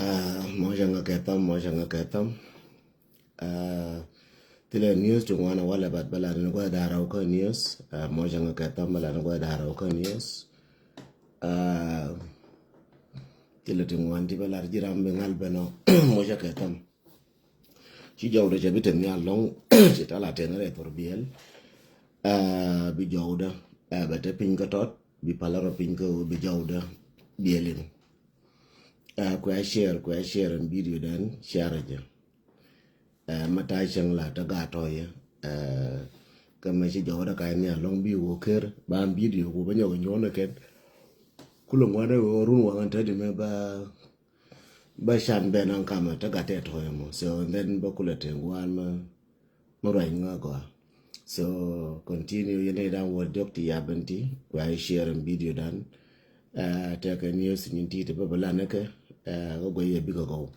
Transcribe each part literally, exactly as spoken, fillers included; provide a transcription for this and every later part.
Ah, mɔcä ŋa kɛ tham, mɔcä ŋa kɛ tham. Ah, thilɛ news ti ŋuan a walɛ bat bä lat ni gua̱th da̱rä wä kä news. Ah, mɔcä ŋa kɛ tham bä lat ni gua̱th da̱rä wä kä news. Ah, thilɛ ti ŋuan ti bä lat ji̱ ram bi ŋal bɛ nɔ, mɔcä kɛ tham. Ci jɔwdä cɛ bi te nhial lɔŋ, ci tala tɛn rɛ thor biɛl. Ah, bi jɔwdä, ah, bɛ te piny kä tɔt, bi palä rɔ piny kä bi jɔwdä biɛl in. Ah, kuɛ share, kuɛ share in video dan, share jɛ. Ah, ma ta cɛŋ la ta gaa tɔ yɛ. Ah, kä mɛ ci jɔwdä ka nhial lɔŋ bi wä ker, ba in video ku bä nyɔk nyuɔn kɛn. Kulɛ ŋuan rɛ wä run waŋ in te di mɛ ba Bä can ben an kamɛ te gat tɛ tɔ̱ yɛ mɔ. So, and then bä kulɛ te guan mɛ, mɛ ruac ŋa gɔa. So, continue yɛn idan wä diɔk ti ya ben ti, kua i share in video dan. Ah, tɛ kɛ news nyin ti ti bä bä lan kɛ, ah, kɛ guɛ yɛ bikɛ gɔw.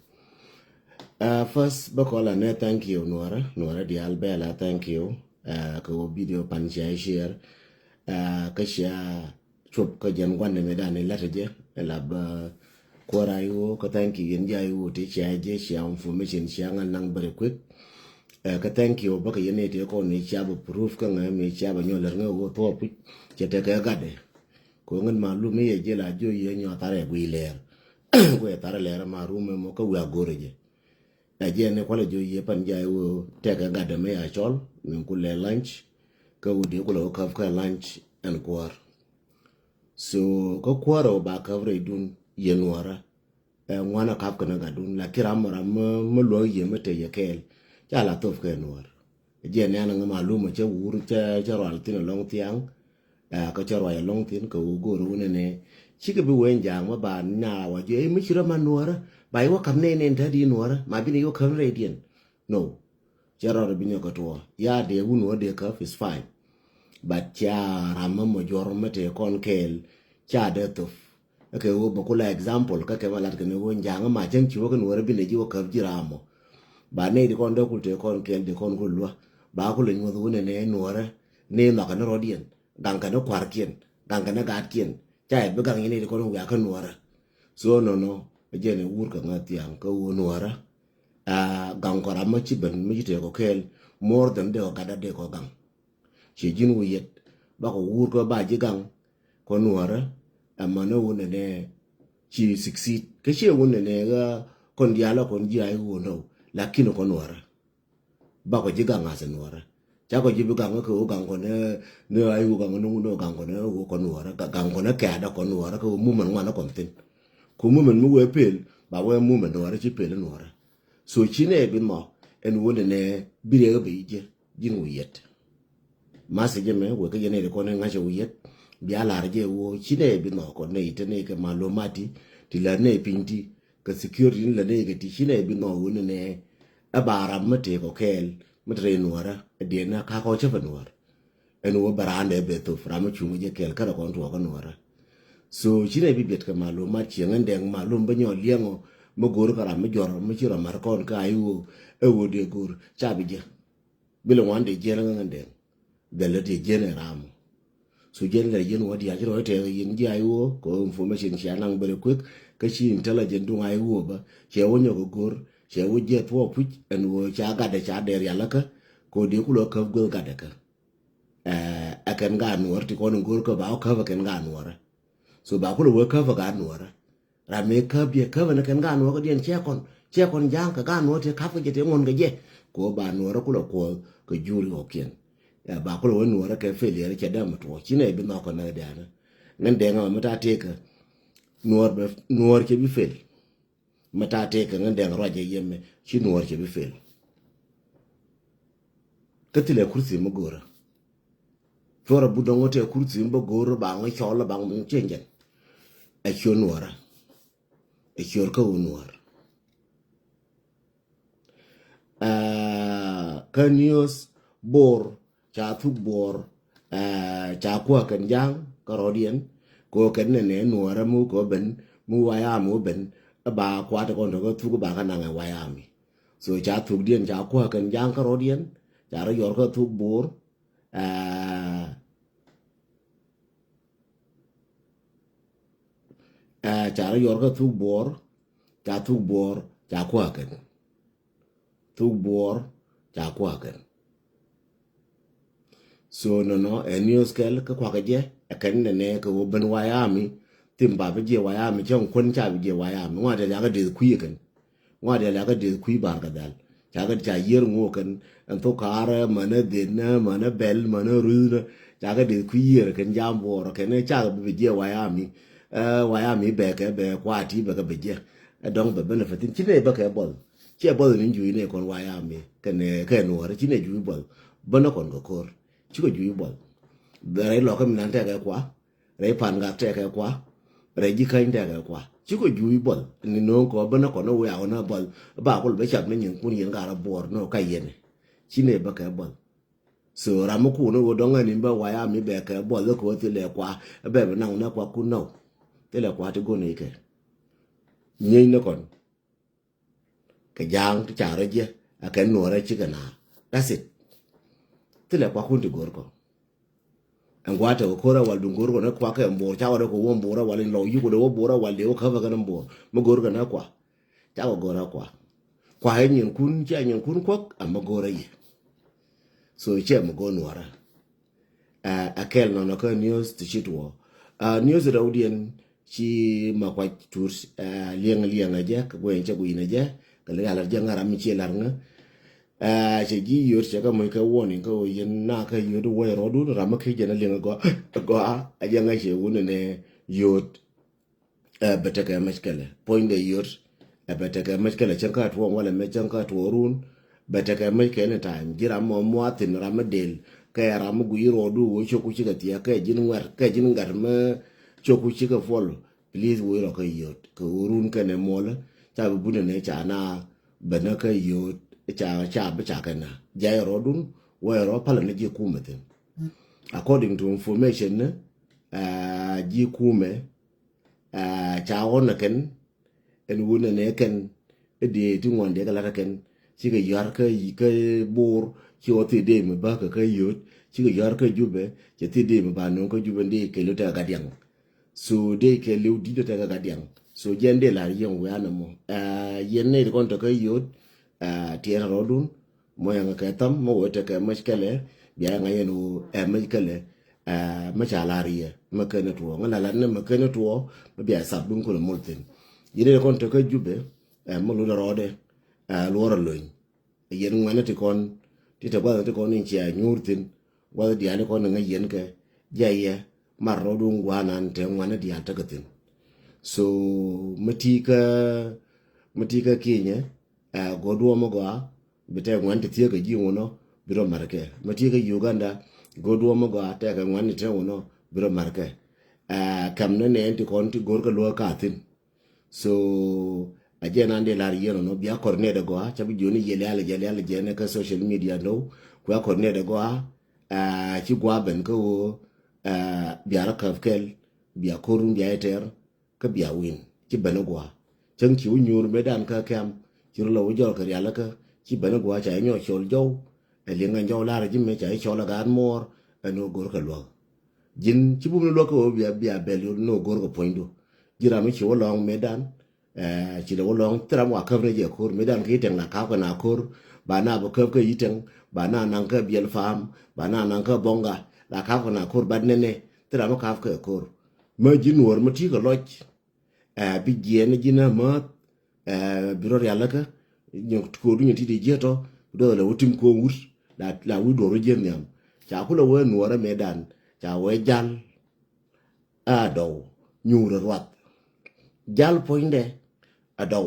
Ah, first, bä kɔla nɛ thank you nuɔrä, nuɔrä dial bɛ la thank you. Ah, kɛ wä video pan cia i share. Ah, kɛ cia cuɔp kä jɛn gua̱ndɛ mi dan ilat jɛ, ila bä kuɔra iwo kä thank you yɛn ja iwo ti cia jɛ cia information cia ŋa naŋ very quick. Eh, kä thank you bä kä yɛn iti kɔn ni cia bä proof kä ŋa mi cia bä nyɔl ŋa wo thua puc cɛ te kɛ gatdɛ. Ko ŋa malum yɛ jɛ la jo yɛ nyɔ tharɛ gui lɛr. Ko yɛ tharɛ lɛr ma rum mɔ kä wi a gorɛ jɛ. Ɛ jɛ ni kualɛ jo yɛ pan ja iwo te kɛ gatdɛ mi a cɔl min ku lɛ lunch. Kä wo di ku lɛ wo kaf kä lunch ɛn kuɔr. So, kä kuɔrɛ wä ba käp rɛydun yɛ nuɔrä. Ɛ ŋuan a kap kɛn a gatdun, lakin ram mɔ ram mä luäk yɛ mä te yɛ kɛɛl. Ca la thop kɛ nuɔr. Jɛ nɛn a ŋä malum a cɛ wur cɛ rual thin a lɔŋ thiaŋ. Ɛ kä cɛ rual a lɔŋ thin kɛ wä go̱o̱r wä nɛnɛ. Cikɛ bi wen ja̱a̱ŋ mä ba na wa jɛ mi ci rɔ ma nuɔrä. Ba iwä kap nɛy nɛn tä di nuɔrä ma bi ni iwä käp rɛydiɛn. No. Cɛ rɔɔdɛ bi nyɔk kɛ tuɔɔ. Ya dee wun wä dee käp is fine. But ca ram mä mɔ juɔr mä tee kɔn kɛɛl ca dee thop. Ɛ kɛ wä bä kula example kä kɛ ma lat kɛ ni wä njaŋ ma cäŋ ci wä kɛ nuɔrä bi nɛ ji̱ wä käp ji̱ ram mɔ. Ba nɛy di kɔn dee kul tee kɔn kɛɛl di kɔn kul luä. Ba kul nyuɔth wä nɛ nɛ nuɔrä ni nhɔkɛ ni rɔ̱diɛn gaŋ kɛ ni kua̱rkiɛn gaŋ kɛ ni gaatkiɛn. Ca yɛ bi gaŋ yɛn nɛy di kɔn wiakä nuɔrä. So nɔnɔ ɛ jɛn ɛ wur kɛ ŋa̱ thiaŋ kä wä nuɔrä. Ah, gaŋ kɔ ram mä ci ben mä ci tëë kɔ kɛɛl more than dee kɔ gat dat dee kɔ gaŋ. Ci ji̱n wä yet bakɔ wur kɔ ba ji̱ gaŋ kɔ nuɔrä. Ɛmɔ ni wun nɛ nɛ ci succeed kä ci wun nɛ nɛ ɣä kɔn diaal kɔn ji̱ a i̱ wun dɔw lakin kɔ nuɔrä. Bakɔ ji̱ gaŋ a sɛ nuɔrä. Cakɔ ji̱ bi gaŋ kɛ wä gaŋ kɔn ni a i̱ wä gaŋ ni wun dɔw gaŋ kɔn ni wä kɔ nuɔrä gaŋ kɔn ni kɛɛdä kɔ nuɔrä kɛ wä mumɛn ŋuan kɔn thin. Ku mumɛn mi wee pel ba wee mumɛn nuɔrä ci pel nuɔrä. So ci nɛ bi nhɔ ɛn wä nɛ nɛ bi rɛ ɣä bɛ yi jɛ ji̱n wä yet. Message mɛ wek kä yɛn ɛ ri kɔn ɛ ŋa̱cɛ wi̱i̱ yɛt. Bia la̱r jɛ woo ci nɛ bi nhɔk kɔn nɛ i̱ te nɛ kɛ malumati ti la̱r nɛ piny ti kɛ security ni la̱r nɛ kɛ ti ci nɛ bi nhɔk wun nɛ. Ɛ ba ram mi tëë kɔ kɛɛl mi te rɛy nuɔrä ɛ diɛn na ka kɔ cä pɛ nuɔr. Ɛn woo bɛ raan dɛ bɛ thop ram mi cuŋ jɛ kɛɛl kärɛ kɔn tuɔɔk kä nuɔrä. So ci nɛ bi biɛt kɛ malumat cieŋ ɛn dɛŋ malum bä nyɔɔl liɛŋɔ mi go̱o̱r kä ram mi juɔr mi ci rɔ mar kɔn kä a i̱ woo ɛ woo dee go̱o̱r ca bi jɛ. Bi lɛ ŋuan dee jiɛn ŋäŋ dee dhɛl lɛ dee jiɛn ɛ ram. So jiɛn lɛ jiɛn wä diac rɔ tɛth yin jiac wä kɛ information cia naŋ bɛrɛ kuek kä ci intelligent duŋ a i̱ wä bä cɛ wä nyɔk go̱r cɛ wä jiɛ thuɔ puc ɛn wä ca gatdɛ ca dee rial kä kɛ wä dee kulɔ käp gueth gatdɛ kä. Ɛ kɛn gaa nuɔr ti kɔn in go̱r kä ba wä käp ɛ kɛn gaa nuɔrä. So ba kulɛ wee käp ɛ gaa nuɔrä. Ram mëë käp yɛ käp ɛn kɛn gaa nuɔrä kɛ diɛn cɛ kɔn cɛ kɔn ja̱a̱ŋ kɛ gaa nuɔrä ti kap kɛ jɛ ti ŋuɔ̱n kɛ jɛ. Kɛ ɣöö ba nuɔrä kulɛ kuɔth kɛ juri ɣɔkiɛn. Ɛ ba kulɛ wee nuɔrä kɛ failure cɛ däm ɛ tuɔɔk ci nɛ bi nhɔk kɛ näk diaanä. Ŋän dɛŋ ɛ mi ta tëëkä nuɔr bɛ nuɔr cɛ bi fail. Mi ta tëëkä ŋän dɛŋ ruacɛ yɛmɛ ci nuɔr cɛ bi fail. Kä thilɛ kurthi mi go̱o̱rä. Cuɔrɛ but dɔ̱ŋ wä tɛ kurthi mi bä go̱o̱rä ba ŋä cɔl ba ŋä cieŋ jɛn. Ɛ ciö nuɔrä. Ɛ ciöör kä wä nuɔr. Aa, kä news Bor ca thuk Bor. Aa, ca kuäk kɛn ja̱a̱ŋ kä rɔɔdiɛn. Kɛ ɣöö kɛn nɛnɛ nuɔrä mi wä kɛ wä ben mi wä wayami wä ben. Ɛ ba kuat kɔn tɔ̱ kä thuk ba kä naŋɛ wayami. So ca thukdiɛn ca kuäk kɛn ja̱a̱ŋ kä rɔɔdiɛn ca rɔ yɔr kä thuk Bor. Aa, Ɛ, ca rɔ yɔr kä thuk Bor. Ca thuk buɔɔr ca kua̱a̱ kɛn. Thuk buɔɔr ca kua̱a̱ kɛn. So nɔnɔ ɛ news kɛl kä kuakä jɛ ɛ kɛn nɛ nɛ kɛ wä ben wayami. Thim ba bi jiɛ wayami cɛ kuän ca bi jiɛ wayami ŋuan tɛ liakä deth kui̱ kɛn. Ŋuan tɛ liakä deth kui̱ bar kɛ dhal. Ca kɛ ca yier ŋuɔ kɛn ɛn thok kaarɛ mänä dhetnä mänä bɛl mänä ruthnä. Ca kɛ deth kui̱ yier kɛn jam buɔɔr kɛn ca kɛ bi jiɛ wayami. Wayami bɛ kɛ bɛ kuati bɛ kɛ bi jiɛ ɛ dɔŋ bɛ benefit thin ci nɛ bä kɛ buɔth. Ciɛ buɔth ni jui̱ nɛ kɔn wayami kɛn kɛ nuɔrɛ ci nɛ jui̱ buɔth. Bä nä kɔn kɛ ko̱r cikɛ jui̱ buɔth. Rɛy lɔkä mi nan tɛkɛ kua rɛy pan gat tɛkɛ kua rɛy ji̱ käny tɛkɛ kua cikɛ jui̱ buɔth ni no̱o̱ŋ kɔ bä nä kɔn wä yaw nä buɔth. Ba kul bä cap ni nyin kun yɛn garɛ buɔr nɔ ka yɛn ci nɛ bä kɛ buɔth. So ram mi kun wä dɔŋ ɛn in bä wayami bɛ kɛ buɔth kɛ wä thilɛ kua bɛ bɛ naŋ nä kua kun nɔ. Thilɛ kua ti gon ikɛ nyieeny ni kɔn. Kɛ ja̱a̱ŋ ti ca rɔ jiɛ a kɛn nuɔrɛ cikɛ naar. That's it. Thilɛ kuakun ti go̱r kɔ. Ɛn gua̱a̱ tɛ wä ko̱r a wal duŋ go̱r kɔ ni kuak kɛ mbo̱o̱r ca wä dee kɔ wä mbo̱o̱r a wal in lɔw yuk wä dee wä bo̱o̱r a wal dee wä käpä kɛn mbo̱o̱r mi go̱r kɛ ni kuak. Ca kɔ go̱r a kuak. Kuak ɛ nyinkun cia nyinkun kuak a mi go̱r a yɛ. So ciɛ mi go̱r nuɔrɛ. A kɛl nɔnɔ kä news ti ci tuɔ. News rɛwdiɛn ci ma kuac tur liɛŋ liɛŋ a jɛ kɛ guɛny cɛ gui̱n a jɛ kɛ liŋ a lar jɛ ŋa̱ ram mi ci lar ŋä. Cɛ ji̱ yot cɛ kɛ muc kɛ warning kä ɣöö yɛn na kä yot wä rɔɔdun ram mi kä jɛn a liɛŋ a gɔaa a gɔaa a jɛ ŋa̱ cɛ wun nɛ yot. Ɛ bɛ tekɛ mec kɛlɛ puɔ̱nydɛ yot. Ɛ bɛ tekɛ mec kɛlɛ cäŋ kä tuɔɔŋ walɛ mec cäŋ kä tuɔɔrun. Bɛ tekɛ mec kɛ anytime ji̱ ram mɔ muathin ram mi del kɛ ram mi guiy rɔɔdu wä cok ku cikɛ thia̱k kɛ ji̱n ŋuɛr kɛ ji̱n ŋa̱t mi cok ku cikɛ puɔl. Please wä rɔ kä yot kɛ wä run kɛnɛ muɔlä. Ca bi bunɛ ni ca na bɛ nä kä yot ca ca bi ca kɛ na jay rɔɔdun. Wä rɔ palä ni ji̱ kumɛ thin. According to information ni ji̱ kumɛ. Ca ɣɔn ɛ kɛn ɛn wun ɛn ɛ kɛn ɛ dee ti ŋuan dee kɛ lat ɛ kɛn cikɛ yɔ̱a̱r kä kä bo̱o̱r. Ci ɣɔn thi dee mi bäkä kä yöt cikɛ yɔ̱a̱r kä jupɛ cɛ thi dee mi ba no̱o̱ŋ kä jupɛ dee kɛ liw tɛk gat diaŋ. So dee kɛ liw di̱t ɛ tɛk gat diaŋ. So jɛn dee lar yɛn wi̱i̱ anɛ mɔ. Yɛn nɛy ti kɔn tɔ̱ kä yöt tiɛɛt rɔɔdun. Mɔ yɛn kɛ thäm mɔ wee tekɛ mec kɛlɛ bia yɛn ŋa̱c yɛn wee ɛ mec kɛlɛ. Mɛ ca lar yɛ mɛ kɛn tuɔ ŋä la lat ni mɛ kɛn tuɔ. Mɛ bia sap dun kulɛ mul thin yɛn ni kɔn tekä jupɛ. Mɛ lodɛ rɔɔdɛ luɔrɛ lony. Yɛn ŋuɛnɛ ti kɔn ti te guath ti kɔn in cia nyuur thin. Guath diaal ti kɔn in ŋä yɛn kɛ jɛ yɛ mar rɔɔdun guanan te ŋuɛnɛ diaal tekä thin. So mɛ ti kä mɛ ti kä kinyɛ. Ɛ go̱o̱r duɔ̱ɔ̱m mi gɔaa bi tɛk ŋuan ti thieekä ji̱ ŋunɔ bi rɔ ma̱rkɛ. Mi ti̱i̱ kä Uganda go̱o̱r duɔ̱ɔ̱m mi gɔaa tɛkɛ ŋuan ti tɛk ŋunɔ bi rɔ ma̱rkɛ. Ɛ kɛm ni nɛɛn ti kɔn ti go̱o̱r kä luäk ka thi̱n. So a jɛ nan dee lar yieen ɔnɔ bia coordinate ɛ gɔaa ca bi jiöni yɛ lial jɛ lial jɛ ni kä social media nɔw. Kuɛ coordinate ɛ gɔaa. Ɛ ci gua̱a̱ ben kä ɣöö ɛ bia rɔ käp kɛl bia ko̱run bia itɛr. Kä bia win ci ben i̱ gua̱a̱ cäŋ ci wä nyuur metdan kä kɛm. Ci rɔ lɔ wä jɔl kɛ rialikä ci ben i̱ gua̱a̱ ca i̱ nyɔk cɔl jɔw. Ɛ liŋ ɛn jɔw la̱rä ji̱ mëë ca i̱ cɔl ɛ gaat muɔɔr. Ɛn wä go̱r kɛ luäk ji̱n ci bum ni luäk kä wä bia bia bɛl yot ni wä go̱r kɛ puɔ̱nydu. Ji̱ ram i̱ ci wä lɔ̱ŋ metdan. Ci lɛ wä lɔ̱ŋ thil ram wa käp ni jɛ ko̱r metdan kä i̱ tɛŋ la ka̱p kɛ na ko̱r. Ba na bä käp kä i̱ tɛŋ ba na naŋ kä biɛl pa̱a̱m ba na naŋ kä bɔŋga. La ka̱p kɛ na ko̱r bat nɛnɛ thil ram i̱ ka̱p kɛ ko̱r. Mä ji̱ nuɔ̱ɔ̱r mä ti̱i̱ kɛ lɔc. Ɛ bi jiɛɛn ji̱n ɛ määth. Ɛ bi rɔ rialikä nyɛ ko̱du nyɛ ti̱ti̱ ji̱ tɔ. Bi duɔth lɛ wä tim ko̱o̱ŋ wut la wut duɔ̱ɔ̱r wä jiɛn nhiam. Ca kulɛ wee nuɔɔrä metdan ca wee jal. Ɛ dɔw nyuur ɛ ruath. Jal puɔ̱nydɛ ɛ dɔw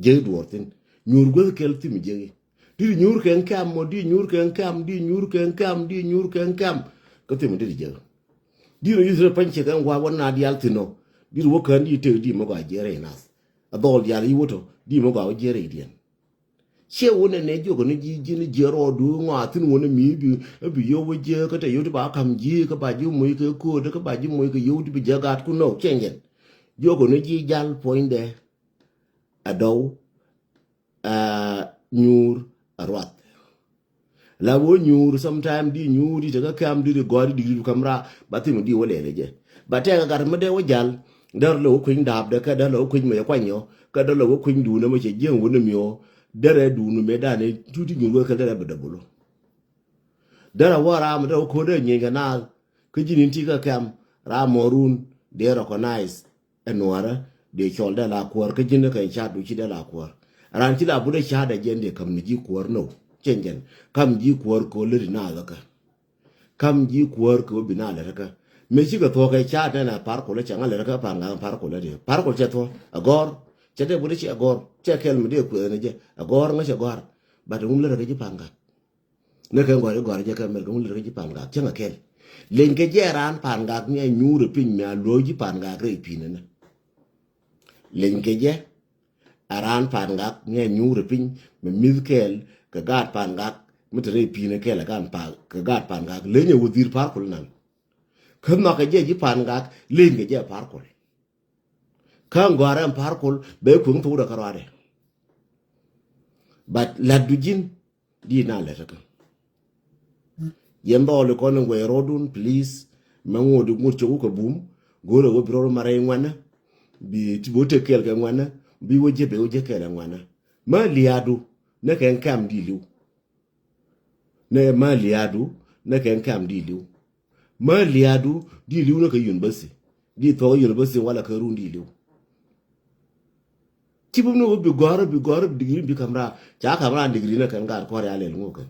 jiäk duɔ̱ɔ̱r thi̱n. Nyuur guäth kɛl thim jiäk. Di nyuur kɛ ŋ kɛm mɔ di nyuur kɛ ŋ kɛm di nyuur kɛ ŋ kɛm di nyuur kɛ ŋ kɛm. Kä thim di di jek. Di rɔ yuth rɛ pany cɛ kɛ ŋ gua̱a̱ wä na diaal thin ɔ. Di rɔ wä kään di tek di mɛ gɔaa jiɛɛr rɛy nath. A dhɔl diaal yi wä tɔ di mɛ gɔaa wä jiɛɛr rɛy diɛn. Ciɛ wä nɛ nɛ jiök ni ji̱ ji̱ ni jiɛɛr rɔ duŋ ŋɔaa thin wä ni mi bi bi yio̱w wä jiɛɛr kä tɛ yio̱w ti ba ka̱m ji̱ kä ba ji̱ moc kɛ ko̱o̱t kä ba ji̱ moc kɛ yio̱w ti bi jiɛɛr gaat kun nɔ cɛn jɛn. Jiök ni ji̱ jal puɔ̱nydɛ. A dɔw. Aa nyuur a ruath. La wä nyuur sometime di nyuur di te kä kam di ri gɔɔri di ri kam ra ba thim di wä lɛlɛ jɛ. Ba tɛk a gat mi dee wä jal Därɛ lɛ wä kui̱ny da̱a̱pdɛ, kä därɛ lɛ wä kui̱ny mɛ cɛ kuany ɔ, kä därɛ lɛ wä kui̱ny duundɛ mɛ cɛ jiäŋ wä ni mi̱ɔ. Därɛ duundɛ mɛ danɛ tuti nyuur wä kɛ därɛ bɛ däbulä. Därɛ wä ram därɛ wä ko̱n dee nyieeny kɛ naath. Kä ji̱n in ti kä kɛm ram mɔrun dee recognize ɛ nuɔrä dee cɔl dee la kuäär kä ji̱n kɛ ca̱t du ci dee la kuäär. Ran ci la but dee ca̱t dee jɛn dee käm ni ji̱ kuäär nɔ. Cɛn jɛn käm ji̱ kuäär ko̱ lät in naath kä. Kam ji̱ kuäär kɛ wä bi na lɛt kä. Mëë cikɛ thuɔ̱k kɛ ca̱a̱t nɛn a par kulä cɛ ŋa lɛt kä Pangak par kulä diɛ. Par kul cɛ thuɔ̱k. A gɔ̱r. Cɛ dee buni cɛ gɔ̱r. Cɛ kɛl mi dee kuëë ni jɛ. A gɔ̱r ŋa cɛ gɔ̱r. Bat ŋum lɛt kä ji̱ Pangak. Ni kɛ gɔ̱r i̱ gɔ̱r jɛ kɛ mɛr kɛ ŋum lɛt kä ji̱ Pangak. Cɛ ŋa kɛl. Leny kɛ jɛ raan Pangak ni a nyuur piny mi a luɔ̱c ji̱ Pangak rɛy pi̱n ni. Leny kɛ jɛ. A raan Pangak ni a nyuur piny mi mi̱th kɛɛl kɛ gaat Pangak mi te rɛy pi̱n kɛɛl kɛ gaat Pangak leny a wä dhir par kul naŋ. Kä nhɔk kɛ jɛ ji̱ Pangak leny kɛ jɛ par kul. Kä ŋɔ̱a̱rɛ par kul bɛ kueŋ thok dɛ kä ruaadɛ. But lat du ji̱n di na lɛt kä. Yɛn dhɔɔli kɔn in guɛy rɔɔdun, please. Mɛ ŋuɔt di ŋuɔt cok wä kɛ bum. Go̱o̱rɛ wä bi rɔɔd ma rɛy ŋuanä. Bi ti bi wä tek kɛɛl kɛ ŋuanä. Bi wä jɛ bɛ wä jɛ kɛɛl kɛ ŋuanä. Ma liaadu. Nɛ kɛ kɛm di liw. Nɛ ma liaadu. Nɛ kɛ kɛm di liw. Ma liaadu di liw nɛ kɛ university. Di thɔk university wala kɛ run di liw. Ci bum ni wä bi gɔ̱r bi gɔ̱r bi digiri bi kam raa ca kam raa digiri ni kɛn gaat kɔr ya lɛl ŋu kɛn.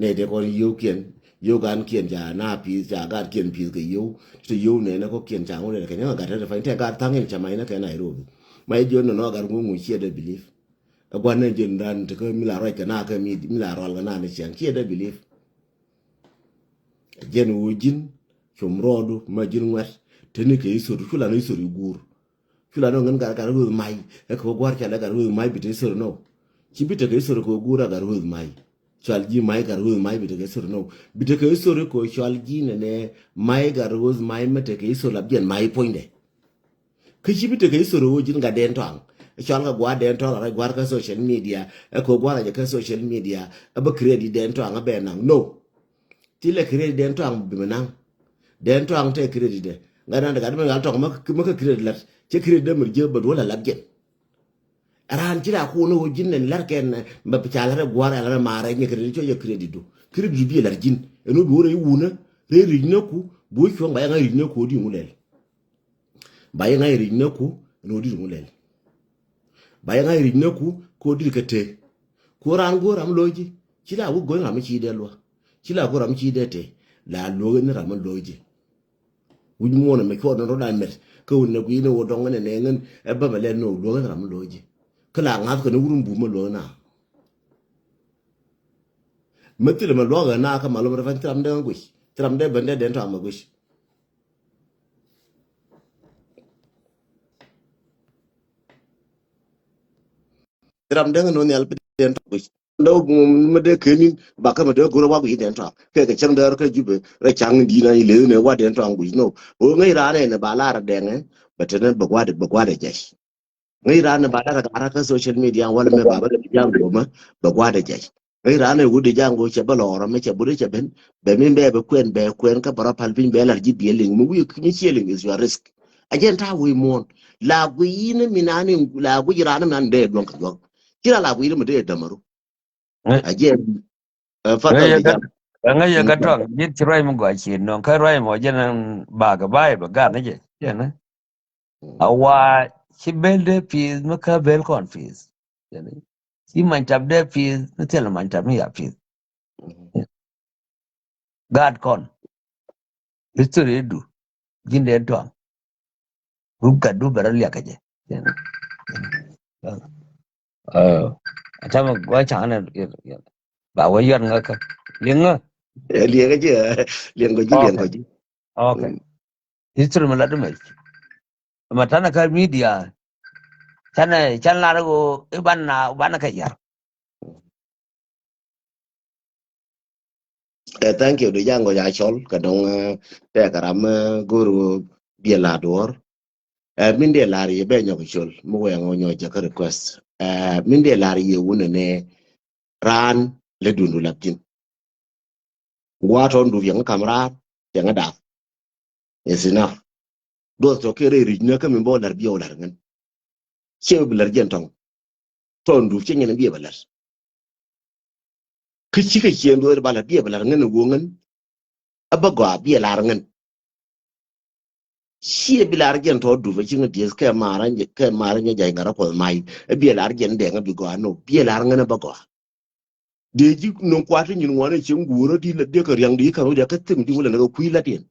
Nɛ dee kɔn yio̱w kiɛn yio̱w gan kiɛn ca na pi̱i̱th ca gaat kiɛn pi̱i̱th kɛ yio̱w. Ti yio̱w nɛ nɛ kɔ kiɛn ca ŋu lɛl kɛn yɛ gat tɛ fany tɛ gaat thaŋ in ca may nɛ kɛn Nairobi. May jiön nɔ nɔ gat ŋu ŋu ciɛ dee believe. Ɛ gua̱n nɛ jiön dan ti kä mi la ruac kɛ na kɛ mi la rual kɛ na ni ciɛŋ ciɛ dee believe. Jɛn ɣöö ji̱n com rɔɔdu ma ji̱n ŋuɛt teni kɛ history cu lan history guur. Cu lan ɣän gat gat ɣöth may ɛ kɛ wä gua̱r ca lɛ gat ɣöth may bi te history nɔ. Ci bi tekɛ history kɛ wä guur a gat ɣöth may. Cual ji̱ may gat ɣöth may bi tekɛ history nɔ. Bi tekɛ history kɛ wä cual ji̱ nɛnɛ may gat ɣöth may mɛ tekɛ history lap jɛn may puɔ̱nydɛ. Kä ci bi tekɛ history wä ji̱n gat Dɛn Tɔaŋ. Cɔal kɛ gua̱a̱r Dɛn Tɔaŋ la rɛy gua̱a̱r kä social media. Ɛ kɛ gua̱a̱r a jɛ kä social media. Ɛ bä credit Dɛn Tɔaŋ ɛ bɛ naŋ. No. Ti lɛ credit Dɛn Tɔaŋ bi mi naŋ. Dɛn Tɔaŋ tɛ credit dɛ. Gat nan de gat mi gal tɔŋ mä kä credit lat. Cɛ credit dɛ mi jiɛ bä duɔl a lat jɛn. Raan ci la kuɔn wä ji̱n nɛn lar kɛn mɛ ca lar gua̱r ala ma rɛy nyɛ kredit cɔ yɛ kredit du. Kredit du bi lar ji̱n. Ɛn wä bi wä rɛy wunä rɛy ri̱c nä ku bi wä cuɔ̱ŋ ba yɛ ŋa̱c ri̱c nä ku wä di ŋu lɛl. Ba yɛ ŋa̱c ri̱c nä ku ɛn wä di ŋu lɛl. Ba yɛ ŋa̱c ri̱c nä ku kɛ wä di kɛ te. Ku raan go̱o̱r ram lo̱c ji̱ ci la wä go̱o̱r ram ci dee luä. Ci la go̱o̱r ram ci dee te la luäk ni ram lo̱c ji̱. Wi̱c muɔ̱ɔ̱n ɛmɛ cuɔt ni rot a mɛt kä wun nɛ gui̱i̱n ɛ wä dɔŋ ɛn ɛ nɛɛŋ ɛn ɛ bämɛ lɛl ni wä luäk ɛn ram mi luɔ̱k ji̱. Kä la ŋa̱th kɛ ni wun bum mi luɔ̱k ɛn a. Mi thilɛ mi luɔ̱k ɛn a kä malom rɛ fɛn thiram dee guic thiram dee ben dee den tɔam ɛ guic. Thiram dee ni wä nhial bi den tɔam guic. Dɔw mi dee keni bakä mi dee go̱r wa guic dɛn tɔaŋ kɛ kɛ cäŋ däär kä Jubɛ rɛ caŋ di̱n a ileth ni wa dɛn tɔaŋ guic no. Ɣöö ŋäc raan ɛn ba lar dɛŋɛ bɛ tɛn bɛ gua̱dɛ bɛ gua̱dɛ jɛc. Ŋäc raan ɛn ba lar kä social media walɛ mɛ ba bä jaŋ gomä bɛ gua̱dɛ jɛc. Ŋäc raan ɛn wut di jaŋ go cɛ bä lɔɔr mɛ cɛ butdɛ cɛ ben bɛ min bɛ bɛ kuɛn bɛ kuɛn kä bɛ rɔ pal piny bɛ lar ji̱ biɛ liŋ mi wi̱i̱ mi ciɛ liŋ is your risk. A jɛn ta̱a̱ wi̱i̱ muɔ̱ɔ̱n la guic in mi naan in la guic raan mi naan dee duɔ̱ŋ kɛ duɔ̱ŋ. Ci raan la guic in mi dee dämaru. Ŋäc A jiɛn ɛ ŋäc fadhal yɛ di kä jam. Ŋäc yɛ kä tɔŋ ji̱n ci ruac mi gɔaa ci nɔŋ kä ruac mɔ jɛn bakɛ ba̱a̱c bɛ gan ni jɛ jɛn. A wa ci bel dee pi̱i̱th mi kä bel kɔn pi̱i̱th. Ci many tap dee pi̱i̱th mi thil many tap mi ya pi̱i̱th. Gaat kɔn history du ji̱n dee tɔŋ. Rup gat du bɛ rɔ liak kɛ jɛ. Ɛ tamɛ gua caŋ nɛ ba wä yuan ŋä kä liŋ ŋä. Liɛŋ kä ji̱ liɛŋ kɔ ji̱ liɛŋ kɔ ji̱. Okay. History mi lat mɛ. Ma tanɛ kä media canɛ can lar go iban na ban kä yar. Ɛ thank you di jaŋ gɔc a cɔl kɛ dɔŋ. Tɛk ram go̱r biɛ la duɔr. Ɛ min dee lar yɛ bɛ nyɔk col mi wɛŋ wä nyɔk jɛ kä request. Ɛ min dee lar yɛ wunɛ nɛ raan lɛ dundu lap ji̱n. Wa tɔn du yɛŋ kam raar yɛŋ dap. It's enough. Duɔth tɔ kɛ rɛy ri̱c ni kä mi bä wä la̱r biɛ wä la̱r ŋän. Ciɛ bi la̱r jiɛn tɔŋ. Tɔn du ciɛ nyɛn biɛ bä la̱r. Kä cikɛ ciɛ duɔth ba la̱r biɛ bä la̱r ŋän ɛ wä ŋän. A bä gɔaa biɛ la̱r ŋän. Ciɛ bi la̱r jiɛn tɔ du bä ci ŋä dieth kɛ ma̱a̱r kɛ ma̱a̱r nyɛ jay ŋa̱r a kuɔth may. A biɛ la̱r jiɛn dɛŋ a bi gɔaa nɔ biɛ la̱r ŋän a bä gɔaa. Dee ji̱ no̱ŋ kuat ti nyin ŋuan in cieŋ guurä di la dee kɛ riaŋ di kɛ rɔ jakä thim di wä lɛ nɛ kɛ kui̱ la diɛn.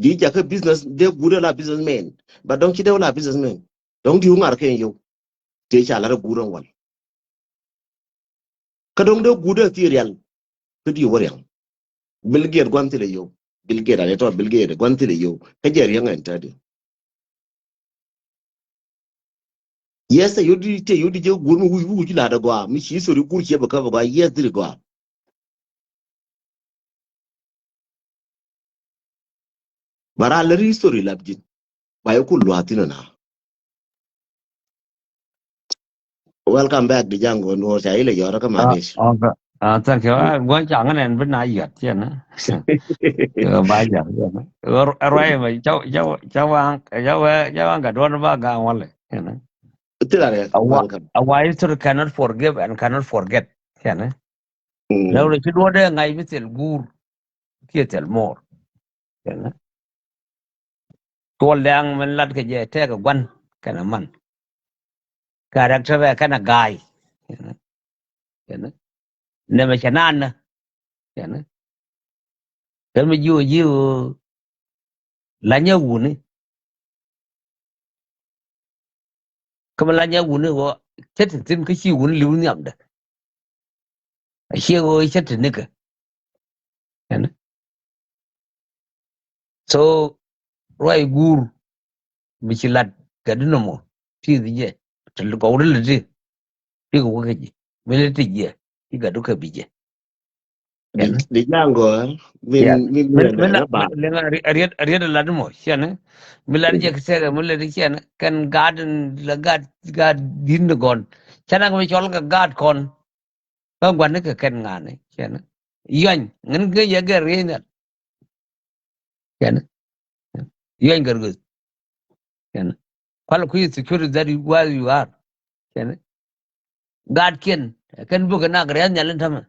Di jakä business dee guurä la business man. Ba dɔ̱ŋ ci dee wä la business man. Dɔ̱ŋ di wä ŋa̱r kɛ in yio̱w. Tëë ca lat a guurä ŋuan. Kä dɔ̱ŋ dee guurä thii rial. Kä di wä riaŋ. Bill Gates guan thilɛ yio̱w. Bill Gates a dee tɔ Bill Gates guan thilɛ yio̱w. Kä jɛ riaŋ ɛn tɛ di. Yes, a yodi te yodi je gur mi wuj wuj la da gwa mi ci history gur ce ba ka ba gwa yes diri gwa. Bara la history lab jin. Ba yi kul lwa tina na. Welcome back di Jango, no cha ile yora ka Ah, malish. Okay. Ah, thank you. Ah, gua chang ne bi na yat ya na. Ba ya ya na. Rai ma cha cha cha wang cha wa cha wang ka don ba ga wale ya na. Tira re, a wa welcome. A wa history cannot forgive and cannot forget. Kɛnɛ. Mm. Lɛ wä ci duɔ̱ɔ̱dɛ ŋa̱c bi thil guur kiɛ thil moor. Kɛnɛ. Tuɔl dɛŋ min lat kɛ jɛ tɛk gua̱n kɛnɛ man. Character ɛ kɛnɛ ga̱a̱y. Kɛnɛ. Kɛnɛ. Nɛmɛ cɛ naan nä. Kɛnɛ. Kɛ mi ji̱ wä ji̱ wä la nyɛ wuni. Kä mi la nyɛ wuni wä cä ti thin kä ci wuni li̱w nhiamdɛ. A ciɛ wä cä ti nikɛ. Kɛnɛ. So ruac guur mi ci lat kɛ di nɔmɔ ti thi jɛ ti gɔw ri lɛ ti ti kɛ wä kɛ ji̱ mi lɛ ti jɛ ti kɛ du kɛ bi jɛ. Di Jango, min min min min la ba. Min la riet riet la di mɔ ciɛn mi la di jɛ kɛ sɛkɛ mi la di ciɛn kɛn gaat la gaat gaat din di gɔn. Cɛ nak mi cɔl kɛ gaat kɔn. Kä gua̱n ni kɛ kɛn ŋa̱a̱ni ciɛn. Yuany ŋän kɛ yɛ gɛr riey nhial. Ciɛn. Yuany gɛr guth. Ciɛn. Kual kui̱ security that you, where you are. Ciɛn. Gaat kiɛn kɛn buk kɛ nak riey nhial in tämɛ.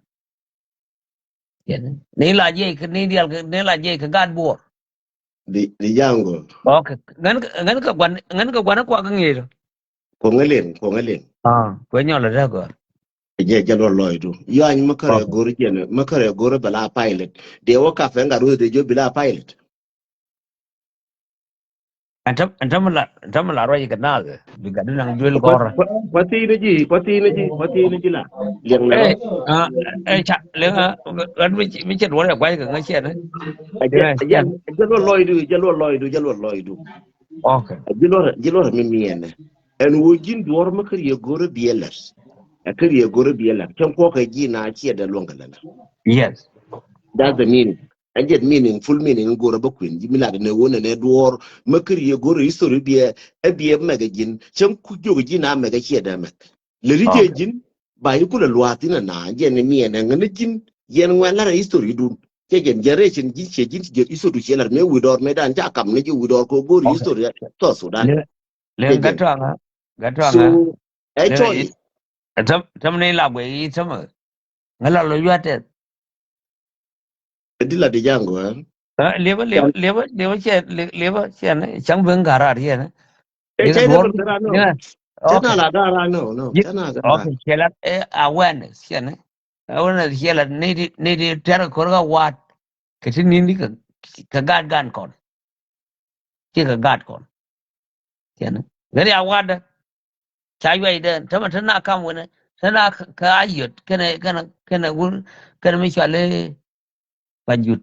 Ciɛn. Ni la jiɛc kɛ ni dial kɛ ni la jiɛc kɛ gaat buɔr. Di di Jango. Okay. Ŋän kɛ ŋän kɛ gua̱n ŋän kɛ gua̱n kuak ŋi̱i̱r. Kuɔŋä liŋ, kuɔŋä liŋ. Ah, kuɛ nyɔl a dee gɔr. Jɛ jɛ luɔl lɔcdu. Yuany mä kärɛ go̱r jɛn mä kärɛ go̱r bɛ la pilot. Dee wä kap fɛn gat wä dee jɔ bi la pilot. Ɛn täm ɛn täm la ɛn täm la ruac kɛ naath bi gat di naŋ duel gɔr. Kuathi ni ji̱ kuathi ni ji̱ kuathi ni ji̱ la. Liɛŋ ni rɔ. Eh, ah, eh, ca liɛŋ a gat mi mi cɛ duɔl ya gua̱c kɛ ŋäc cɛn. Jɛ luɔl lɔcdu jɛ luɔl lɔcdu jɛ luɔl lɔcdu. Okay. Ji̱ luɔt ji̱ luɔt mi miɛnɛ. Ɛn ɣöö ji̱n duɔ̱ɔ̱r mä kä riɛ go̱rä biɛ lät. Ɛ kä riɛ go̱rä biɛ lät cäŋ kuɔkɛ ji̱ na ciɛ dee luɔ̱ŋ kɛ lät. Yes. That's the meaning. Ɛn jɛt meaning, full meaning in go̱rä bä kuën ji̱ mi lat ɛn ɣöö nɛnɛ duɔ̱ɔ̱r mä kä riɛ go̱rä history biɛ ɛ biɛ mɛk ɛ ji̱n cäŋ ku jiök ji̱ na mɛk ɛ ciɛ dee mɛk. Lɛ ri jɛ ji̱n ba yi kulɛ lua̱a̱ thi̱n ɛn na jɛn ni miɛn ɛn ŋän ni ji̱n yɛn ŋuɛn la̱rɛ history dun. Cɛ jɛn generation ji̱n ciɛ ji̱n ci jɛ history ciɛ la̱r mëë wi̱i̱ dɔɔr mëë dan ca kam ni ji̱ wi̱i̱ dɔɔr kɛ go̱o̱ri history South Sudan. Lɛ ŋä tɔaŋä ŋä tɔaŋä. So ɛ cɔy. Täm täm ni la guɛ yi täm. Ŋä la lo yuatɛ. Di la di Jango ɛ. Liɛbä liɛbä liɛbä liɛbä ciɛ liɛbä ciɛ ni cäŋ ben ga̱ra̱r yɛn. Ɛ cɛ ni bɛ ran nɔ. Cɛ na la ga̱ra̱r nɔ nɔ cɛ na ga̱ra̱r. Okay, ciɛ la awareness ciɛ ni. Awareness ciɛ la ni di ni di tɛr kɛ kor ka wa̱a̱t. Kɛ ti ni ni kɛ gaat gan kɔn. Ci kɛ gaat kɔn. Ciɛ ni ŋäri a wa̱a̱t dɛ. Ca yuaydɛ tämɛ te na kam wenɛ te na kä a yöt kɛnɛ kɛnɛ kɛnɛ wur kɛnɛ mi cuali. Ba jut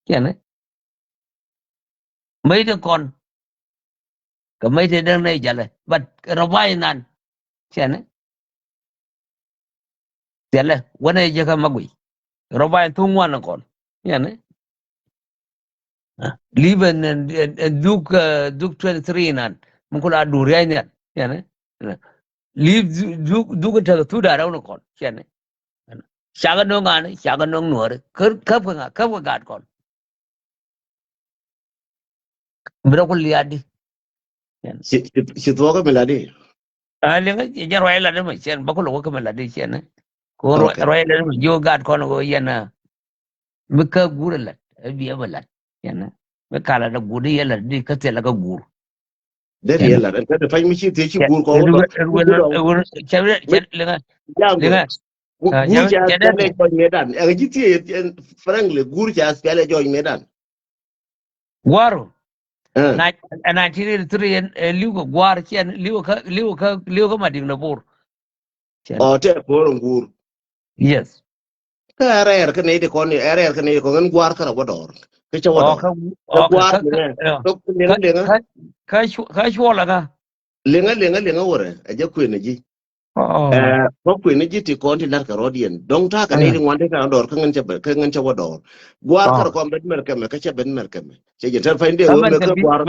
ciɛnɛ. Mäc te kɔn kɛ mäc te däŋ nɛ jalɛ but rɔ ba inan. Ciɛnɛ. Thilɛ wänɛ jɛ kä ma guiy. Rɔ ba in thuŋ ŋuan kɔn. Yɛnɛ. Li̱p ɛn ɛn dhuk dhuk twenty three nan mi kula dur yay nhial. Yɛnɛ. Li̱p dhuk dhuk in tekɛ thut a rɛw ni kɔn. Yɛnɛ. Cakɛ no̱ŋ ŋa̱ni cakɛ no̱ŋ nuɔ̱ɔ̱ri käp kɛ ŋa käp kɛ gat kɔn. Bi rɔ ku lia̱a̱di. Ci thuɔkä mi lat di. A liŋä jɛ ruac lat di mɛ ciɛn bä ku lɔ wä kä mi lat di ciɛn. Ku ruac lat di mɛ jiö gaat kɔn wä yɛn. Mi kä guur lat a biɛ bä lat ciɛn. Mi ka lat a guur di yɛ lat di kä thil a kä guur. Dee riɛ lat ɛn kä de pa̱ny mi ci thiec ci guur kɔn wä. Liŋä liŋä. Guur ca spialɛ jɔc medan. Ɛ ci thiec frankly guur ca spialɛ jɔc medan. Gua̱ru. Ɛ nineteen eighty three ɛn li̱w kɛ gua̱r ciɛn li̱w kä li̱w kä li̱w kä Madiŋ na Bor. Ɔ tɛ por in guur. Yes. Kä ɛ rɛɛr kä nɛy ti kɔn ɛ rɛɛr kä nɛy ti kɔn ɛn gua̱r kä rɛ wä dɔɔr. Kä cɛ wä dɔɔr. Kä gua̱r liŋɛ. Kä liŋɛ liŋɛ. Kä cuɔl ɛ kä. Liŋä liŋä liŋä wärɛ ɛ jɛ kuën ɛ ji̱. Ɛ kä kuën ɛ ji̱ ti kɔn ti la̱t kɛ rɔ̱diɛn dɔ̱ŋ ta̱a̱ kɛ nɛy ti ŋuan ti kɛ rɔ̱ dɔɔr kä ŋän cɛ bɛ kä ŋän cɛ wä dɔɔr. Gua̱a̱r kärɛ kɔn ben mɛr kɛmɛ kä cɛ ben mɛr kɛmɛ cɛ jɛ tɛr pa̱ny dee wä mɛ kä gua̱a̱r.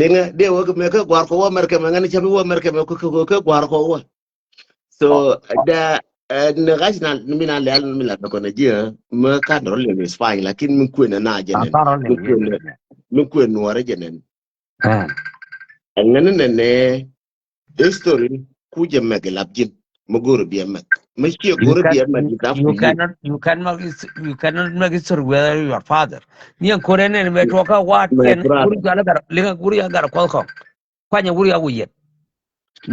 Liŋä dee wä mɛ kä gua̱a̱r kɔ wä mɛr kɛmɛ ŋän cɛ bi wä mɛr kɛmɛ kä gua̱a̱r kɔ wä. So da ni ɣa̱c na mi na lɛl mi la dɔkɔn ɛ ji̱ mɛ kan rɔ lɛl mi Spany lakin mi kuën ɛ na jɛ nɛn mi kuën nuɔrɛ jɛ nɛn. Ɛ ŋän nɛnɛ history ku jɛ mɛk ilap ji̱n mi go̱r biɛ mɛk mi ciɛ go̱r biɛ mɛk. You cannot, you cannot make history without your father. Ni ɛn ko̱r ɛn ɛn mɛ tuɔkä waat ɛn guri jɔal ɛ gar liŋä guri ɛ gar kuɔth kɔŋ. Kuanyɛ wuri a wi̱i̱ yɛn.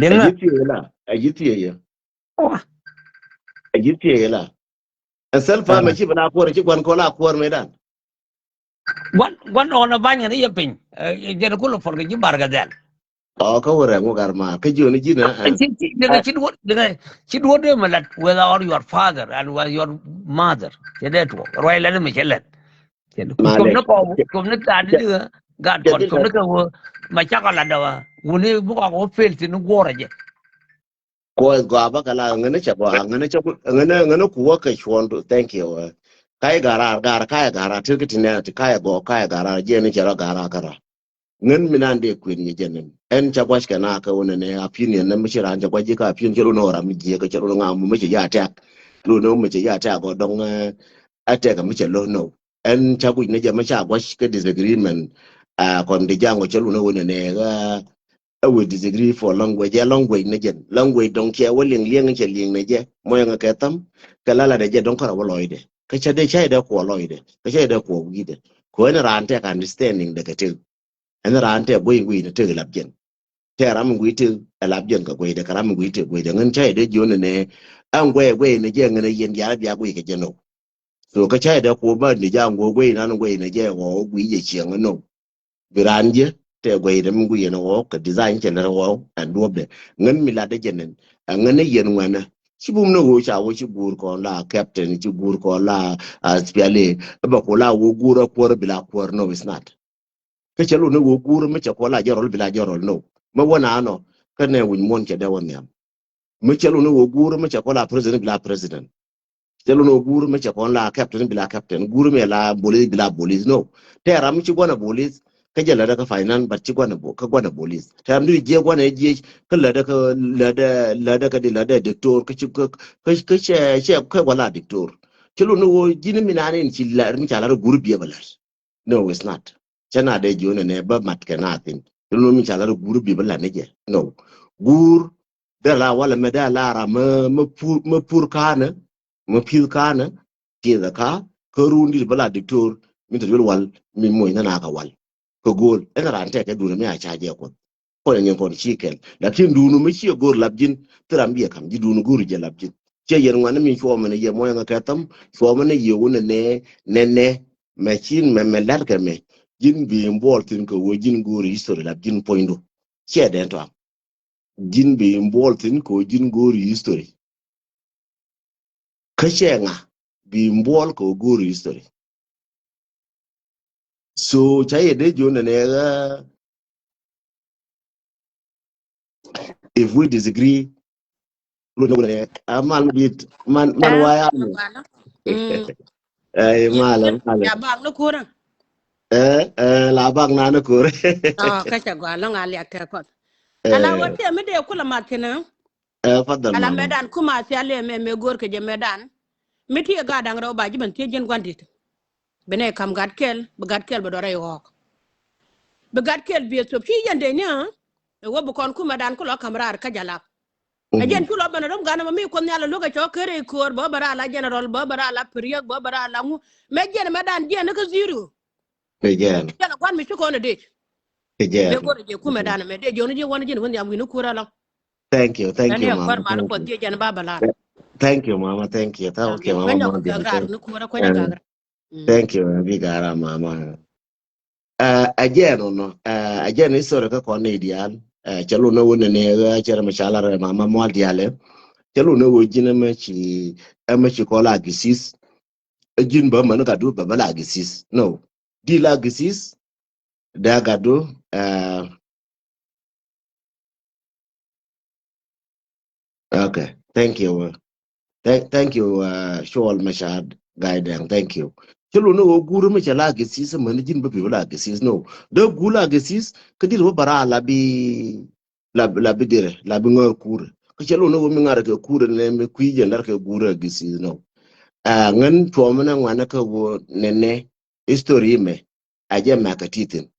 Liŋä. Ɛ ji̱ thiee la ɛ ji̱ thiee yɛ. Ɛ ji̱ thiee yɛ la. Ɛ thil pamɛ ci bi la kuɔr ci gua̱n kɔ la kuɔr mëëdan. Gua̱n gua̱n ɔn a ba̱ny ŋän i̱ yɛ piny. Jɛn kulɛ puɔl kɛ ji̱ bar kɛ dhɛl. Ɔ kä wä rɛŋ wä gar maar kä jiɔni ji̱n ɛ. Ci duɔ̱t dee mi lat whether or your father and with your mother. Cɛ dee tuɔɔk ruac lat mi cɛ lat. Cɛ ni kuc kom ni kɔɔk kom ni gaat ni kä gaat kɔn kom ni kä wä ma cakɔ lat dɔwa wuni bukɔk wä pel thin ni guɔrɛ jɛ. Kuɔth gɔaa bä kɛ la ŋänä cɛ gɔaa ŋänä cɛ ŋänä ŋänä ku wä kɛ cuɔn. Thank you. Ka̱ i̱ ga̱raar ga̱raar ka̱ i̱ ga̱raar tir kä ti nɛn ti ka̱ i̱ gɔɔ ka̱ i̱ ga̱raar jiɛn i̱ cɛ rɔ ga̱raar kä raar. Ŋän mi nan dee kuën yɛ jɛ nɛn ɛn ca gua̱c kɛ na kɛ wä nɛnɛ opinion nɛ mi ci raan ca gua̱c ji̱ kä opinion cɛ run ɔ ram mi jiɛ kɛ cɛ run ŋa mi cɛ ya tɛk. Run ɔ mi cɛ ya tɛk gɔ dɔŋ ɛ tɛk mi cɛ lo̱ nɔ. Ɛn ca guic ni jɛ mi ca gua̱c kä disagreement. Kɔn di jaŋ ɔ cɛ run ɔ wä nɛnɛ ɛ we disagree for language ɛ language ni jɛn language dɔŋ cɛ wä liŋ liɛŋ cɛ liŋ ni jɛ mɔ yɛŋ kɛ thäm. Kɛ la la dɛ jɛ dɔŋ kärɛ wä lɔcdɛ kä ca dee ca dee kuɔ lɔcdɛ kä ca dee kuɔ wi̱i̱dɛ. Kɛ ɛn raan tɛk understanding dɛ kɛ tëk. Ɛn raan tɛk guic guic ni tëk lap jɛn. Tɛk ram in guic tëk ɛ lap jɛn kɛ guicdɛ kɛ ram in guic tëk guicdɛ ŋän ca dee jiön ni nɛ. Ɛn guɛy guɛy ni jɛ ŋän a yɛn diaal bia guic kɛ jɛ nɔ. So kä ca dee kuɔ bä ni ja̱ ŋuɔ guɛy nan guɛy ni jɛ ɣɔɔ guic jɛ ciɛŋ nɔ. Bi raan jiɛ tɛ guɛy dɛ mi guic yɛn ɣɔw kɛ design cɛ lɛr ɣɔw ɛn duɔpdɛ. Ŋän mi lat dɛ jɛ nɛn ɛ ŋän ni yɛn ŋuɛnɛ. Ci bum ni ɣöö ca wä ci guur kɔn la captain ci guur kɔn la aspiali. Bɛ ku la wä guur a kuɔr bi la kuɔr no is not. Kä cɛ lu ni ɣöö guur mi cɛ kɔn la jɛ rɔl bi la jɛ rɔl no. Mɛ wä na nɔ kä nɛ wi̱ny muɔn cɛ dɛ wä nhiam. Mi cɛ lu ni ɣöö guur mi cɛ kɔn la president bi la president. Cɛ lun ɔ guur mi cɛ kɔn la captain bi la captain guur mi la bolis bi la bolis no. Tɛ ram mi ci guanɛ bolis kä jɛ lätdä kä finance but ci guanɛ kä guanɛ bolis tɛ ram di jiɛ guanɛ jiɛ kä lätdä kä lätdä lätdä kä di lätdä diktor kä ci kä kä cɛ cɛ kä wala diktor. Cɛ lun ɔ ji̱n mi naan in ci la mi ca la guur biɛ bä lät. No, it's not. Cɛ na dee jiɔn nɛ bä mat kɛ na thin. Cɛ lun mi ca la guur biɛ bä lät ni jɛ no. Guur Dee la walɛ mɛ dee la ram mɛ mɛ pur mɛ pur ka̱nɛ mɛ pi̱th ka̱nɛ pi̱th ɛ ka̱ kä run dit bä la diktor. Min te duel wal min moc nä na kɛ wal kɛ go̱o̱l ɛn raan tɛk kɛ duun mi a ca jɛ kuɔth. Kɔn ɛ nyin kɔn ci kɛl lakin duun mi ci ɛ go̱o̱r lap ji̱n. Thi ram biɛ ka̱m ji̱ duun go̱o̱r jɛ lap ji̱n. Ciɛ yɛn ŋuan mi cuɔmɛ ni yɛ muɔ̱c ŋä kɛ thäm cuɔmɛ ni yɛ wun ɛ nɛ nɛ nɛ mɛ cin mɛ mɛ la̱t kɛ mɛ ji̱n bi buɔl thin kɛ wee ji̱n go̱o̱r history lap ji̱n puɔ̱nydu. Ciɛ dɛn tɔaŋ. Ji̱n bi involve thi̱n kɛ ɣöö ji̱n go̱o̱ri history. Kä cɛ ŋa bi involve kɛ ɣöö go̱o̱ri history. So ca yɛ dee jiön nɛnɛ ɣä if we disagree. Lo ni wunɛ a mal mi dit man man waya. Ɛ mal mal. Ya bak ni kurä. Ɛ ɛ la bak na ni kurä. Kä ca gɔaa lɔŋ a liak tɛ kɔn. Ala wä tiɛ mi dee kulɛ mat kɛnɛ. Ɛ fadhal. Ala mɛ dan kuma thial yɛ mɛ mɛ go̱o̱r kɛ jɛ mɛ dan. Mi tiɛ gat daŋ rɛw ba ji̱ ben thiec ji̱n gua̱n dit. Bi nɛ kam gat kɛl bi gat kɛl bi dɔrɛ iɣɔɔk. Bi gat kɛl biɛ thop ci yɛn dee ni ɛ wä bi kɔn kumɛ dan ku lɔ kam raar kä jalak. Ɛ jɛn cu lɔ bɛn ɛ dɔm gan ɛmɛ mi kuɔth nhial ɛ luäk ɛ cɔ kër ɛ köör bä bɛ raar la general bä bɛ raar la piriɛk bä bɛ raar la ŋu. Mɛ jɛn mɛ dan jɛn ni kä zero. Ɛ jɛn. Jɛn ɛ guan mi ci kɔn ɛ dec. Ɛ jɛn. Bɛ go̱r ɛ jɛ kumɛ dan ɛmɛ dee jɔn ji̱ wan ji̱n wä nhiam wi̱n ni kuur ɛlɔŋ. Thank you, thank you, mama. Thank you. Thank you, mama. Thank you. Thank you, mama. Thank you. Thank you, big ara mama. Ɛ jɛn ɔnɔ ɛ jɛn history kä kɔn ni dial. Cɛ lu ni wun ni ɣä cɛ rɛ mi ca la rɛ mama mual dial ɛ cɛ lu ni wun ji̱n ɛmɛ ci ɛmɛ ci kɔl a gisis. Ɛ ji̱n bä män ka du bä bä la gisis no di la gisis. Dee gat du. Okay, thank you. Thank, thank you, Cuɔl Machar Gaidɛŋ, thank you. Ci lu ni wä guur mi cɛ la gisis män ji̱n bä pi̱ wä la gisis no. Dee guur la gisis kä dit wä bara la bi la bi dirɛ la bi ŋär kuur. Kä cɛ lu ni wä mi ŋär kɛ kuur ni mi kui̱ jɛ lar kɛ guur a gisis no. Ŋän cuɔm ni ŋuan kä wä nɛnɛ history mɛ. A jɛ mɛ kä tithin.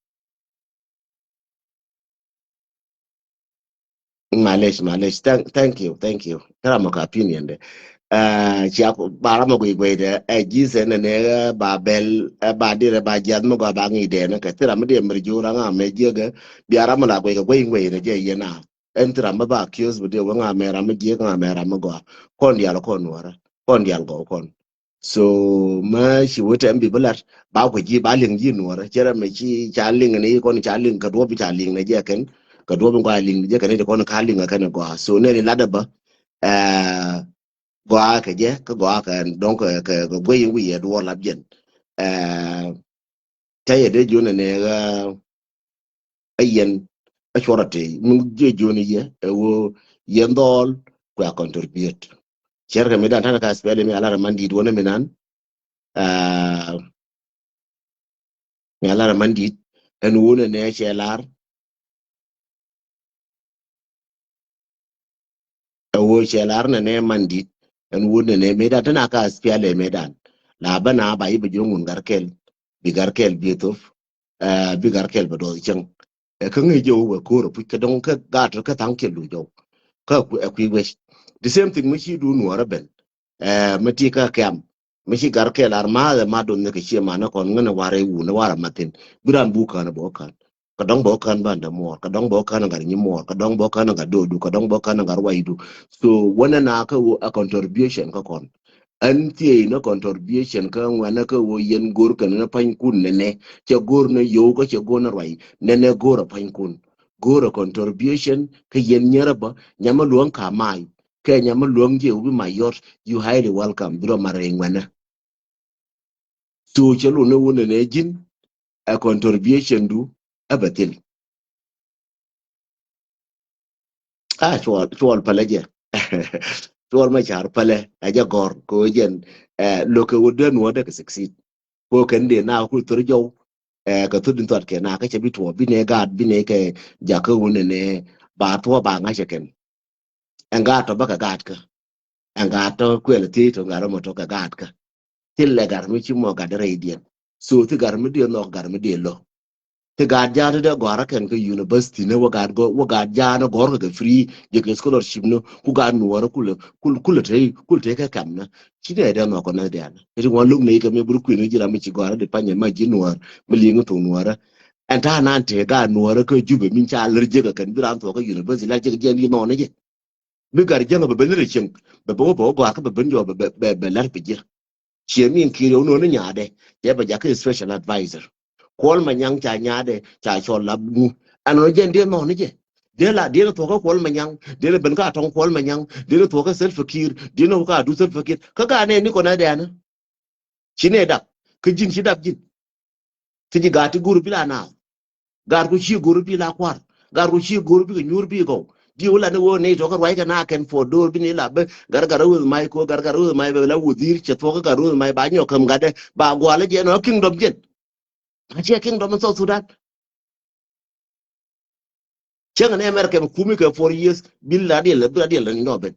Malish, malish. Thank, thank you, thank you. Kɛ ram mɔ ka opinion de. Cia ba ram mɔ gui gui de. Ɛ jisɛ nɛ nɛ ba bɛl ɛ ba dirɛ ba jiath mɔ gua ba ŋi̱ de nɛ kɛ thira mi de mɛr jura ŋa mɛ jiɛ gɛ bia ram mɔ la gui gɛ gui gui de jɛ yɛ na. Ɛn thira mi ba kios bi de wä ŋa mɛ ram mɔ jiɛ ŋa mɛ ram mɔ gua kɔn dial kɔn wara kɔn dial gɔ kɔn. So ma ci wä tɛm bi bi lat ba ku ji̱ ba liŋ ji̱ nuɔrä cɛ rɛ mɛ ci ca liŋ ni kɔn ca liŋ kɛ duɔp ca liŋ ni jɛ kɛn kɛ duɔp in kua liŋ ni jɛ kɛn ni kɔn ka liŋ kɛn gɔa so nɛ ni lat bä. Gɔa kɛ jɛ kɛ gɔa kɛ dɔŋ kɛ kɛ guey in wi̱i̱ yɛ duɔr lap jɛn. Ca yɛ dee jiön ni ɣä ɛ yɛn ɛ cuɔrɔ tey mi jiɛ jiön yɛ ɛ wä yɛn dhɔl kua contribute. Cɛr kɛ mi dan tanɛ ka spɛli mi alarɛ man dit wä ni mi nan. Mi alarɛ man dit ɛn wä ni nɛ cɛ lar. Ɛ wä cɛ lar ni nɛ man dit ɛn wä ni nɛ mi dan tanɛ ka spɛli mi dan la bä na ba yi bɛ jiön ŋun gar kɛl bi gar kɛl bi thop. Bi gar kɛl bɛ dɔɔth cäŋ. Kä ŋäc jɛ wä wɛ ko̱r ɛ puc kä dɔŋ kä gaat kä thaŋ kɛl du jɔw. Kä ɛ kui̱ wec the same thing mi ci du nuɔɔr ɛ ben. Mi ti kä kɛm mi ci gar kɛl ar ma̱a̱th ɛ ma don ni kɛ cie man ni kɔn ŋän ɛ war ɛ wun ɛ war ɛ mathin bi ran buk kän ɛ bä kän. Kä dɔŋ bä kän ban dɛ muɔɔr kä dɔŋ bä kän ɛ gat nyi muɔɔr kä dɔŋ bä kän ɛ gat dodu kä dɔŋ bä kän ɛ gat ruacdu. So wänɛ na kä wä a contribution kä kɔn. Ɛn thiec ni contribution kä ŋuɛnɛ kä ɣöö yɛn go̱r kɛn ni pa̱nykun nɛnɛ cɛ go̱r ni yio̱w kä cɛ go̱r ni ruac nɛnɛ go̱r ɛ pa̱nykun. Go̱r ɛ contribution kä yɛn nyɛrɛ bä nyamä luäŋ ka mac kɛ nyamä luäŋ jiɛ wä bi mac yɔt. You highly welcome bi rɔ marɛ ŋuɛnɛ. So cɛ lu ni wä nɛnɛ ji̱n ɛ contribution du ɛ bɛ thil. A cuɔl cuɔl pälɛ jɛ. Cuɔl ma car pälɛ a jɛ gɔr ko jɛn. Loke wä dee nuɔ dee kɛ succeed ko kɛn dee na ku thor jɔw. Kɛ thor din thɔt kɛ na kä cɛ bi tuɔ bi ne gaat bi ne kɛ jakä wä ne ne ba tuɔ ba ŋa̱cɛ kɛn. Ɛn gaat tɔ bä kɛ gaat kä ɛn gaat tɔ kuɛl thiec tɔ gat rɔ mɔ tɔ kɛ gaat kä. Thil lɛ gat mi ci mɔ gat rɛy diɛn. So thi gat mi diɛ nhɔk gat mi diɛ lɔ. Ti gaat ja̱a̱n ti dee gɔ̱a̱r akɛn kä university ni wä gaat gɔ̱ wä gaat ja̱a̱n gɔ̱r kɛ kɛ free jɛ kɛ scholarship ni ku gaat nuɔɔr kulɛ kulɛ kulɛ te kulɛ te kɛ kɛm ni. Ci ni ɛ dee nhɔk kɔn ni diaal ɛ ti ŋuan lo̱k ni kɛ mi bur kui̱n ni ji̱ ram mi ci gɔ̱a̱r di panyɛ ma ji̱ nuɔɔr mi liŋ thok nuɔɔr. Ɛn ta̱a̱ nan te gaat nuɔɔr kä Jubɛ min ca lär jek kɛn bi ran thuɔk kä university la jek jiɛn di nhɔk ni jɛ. Bi gat jiäŋ bɛ ben rɛ cieŋ bɛ bɛ wä bɛ wä gɔaa kä bɛ ben jɔɔ bɛ bɛ bɛ lɛr pi jiɛ. Ciɛ min ki̱i̱r yɛ wä no̱o̱ni nyaadɛ cɛ bɛ jakä special advisor. Kuɔl ma nyaŋ ca nyaadɛ ca cɔl lap ŋu. Ɛn nɔ jɛn diɛ mɔni jɛ diɛ la diɛ ni thuɔkä kuɔl ma nyaŋ diɛ ni ben ka tɔŋ kuɔl ma nyaŋ diɛ ni thuɔkä Salva Kiir diɛ ni wä ka du Salva Kiir kä ka nɛ ni kɔn ɛ dɛɛni. Ci nɛ dap kä ji̱n ci dap ji̱n. Ti ji̱ gaat ti go̱r bi la naath. Gaat ku ci go̱r bi la kua̱r. Gaat ku ci go̱r bi kɛ nyuur bi gɔw. Di wä la ni wä ni tɔkä ruac kɛ na kɛn puɔ do̱r bi ni la bä gar gar wä may ko gar gar wä may bɛ la wä dhir cɛ thuɔkä gar wä may ba nyɔk käm gatdɛ ba gualä jɛ nɔ kingdom jɛn. A ciɛ kingdom in South Sudan. Cäŋ ni America mi kumi kɛ four years bi la diɛl bi la diɛl ni nɔ ben.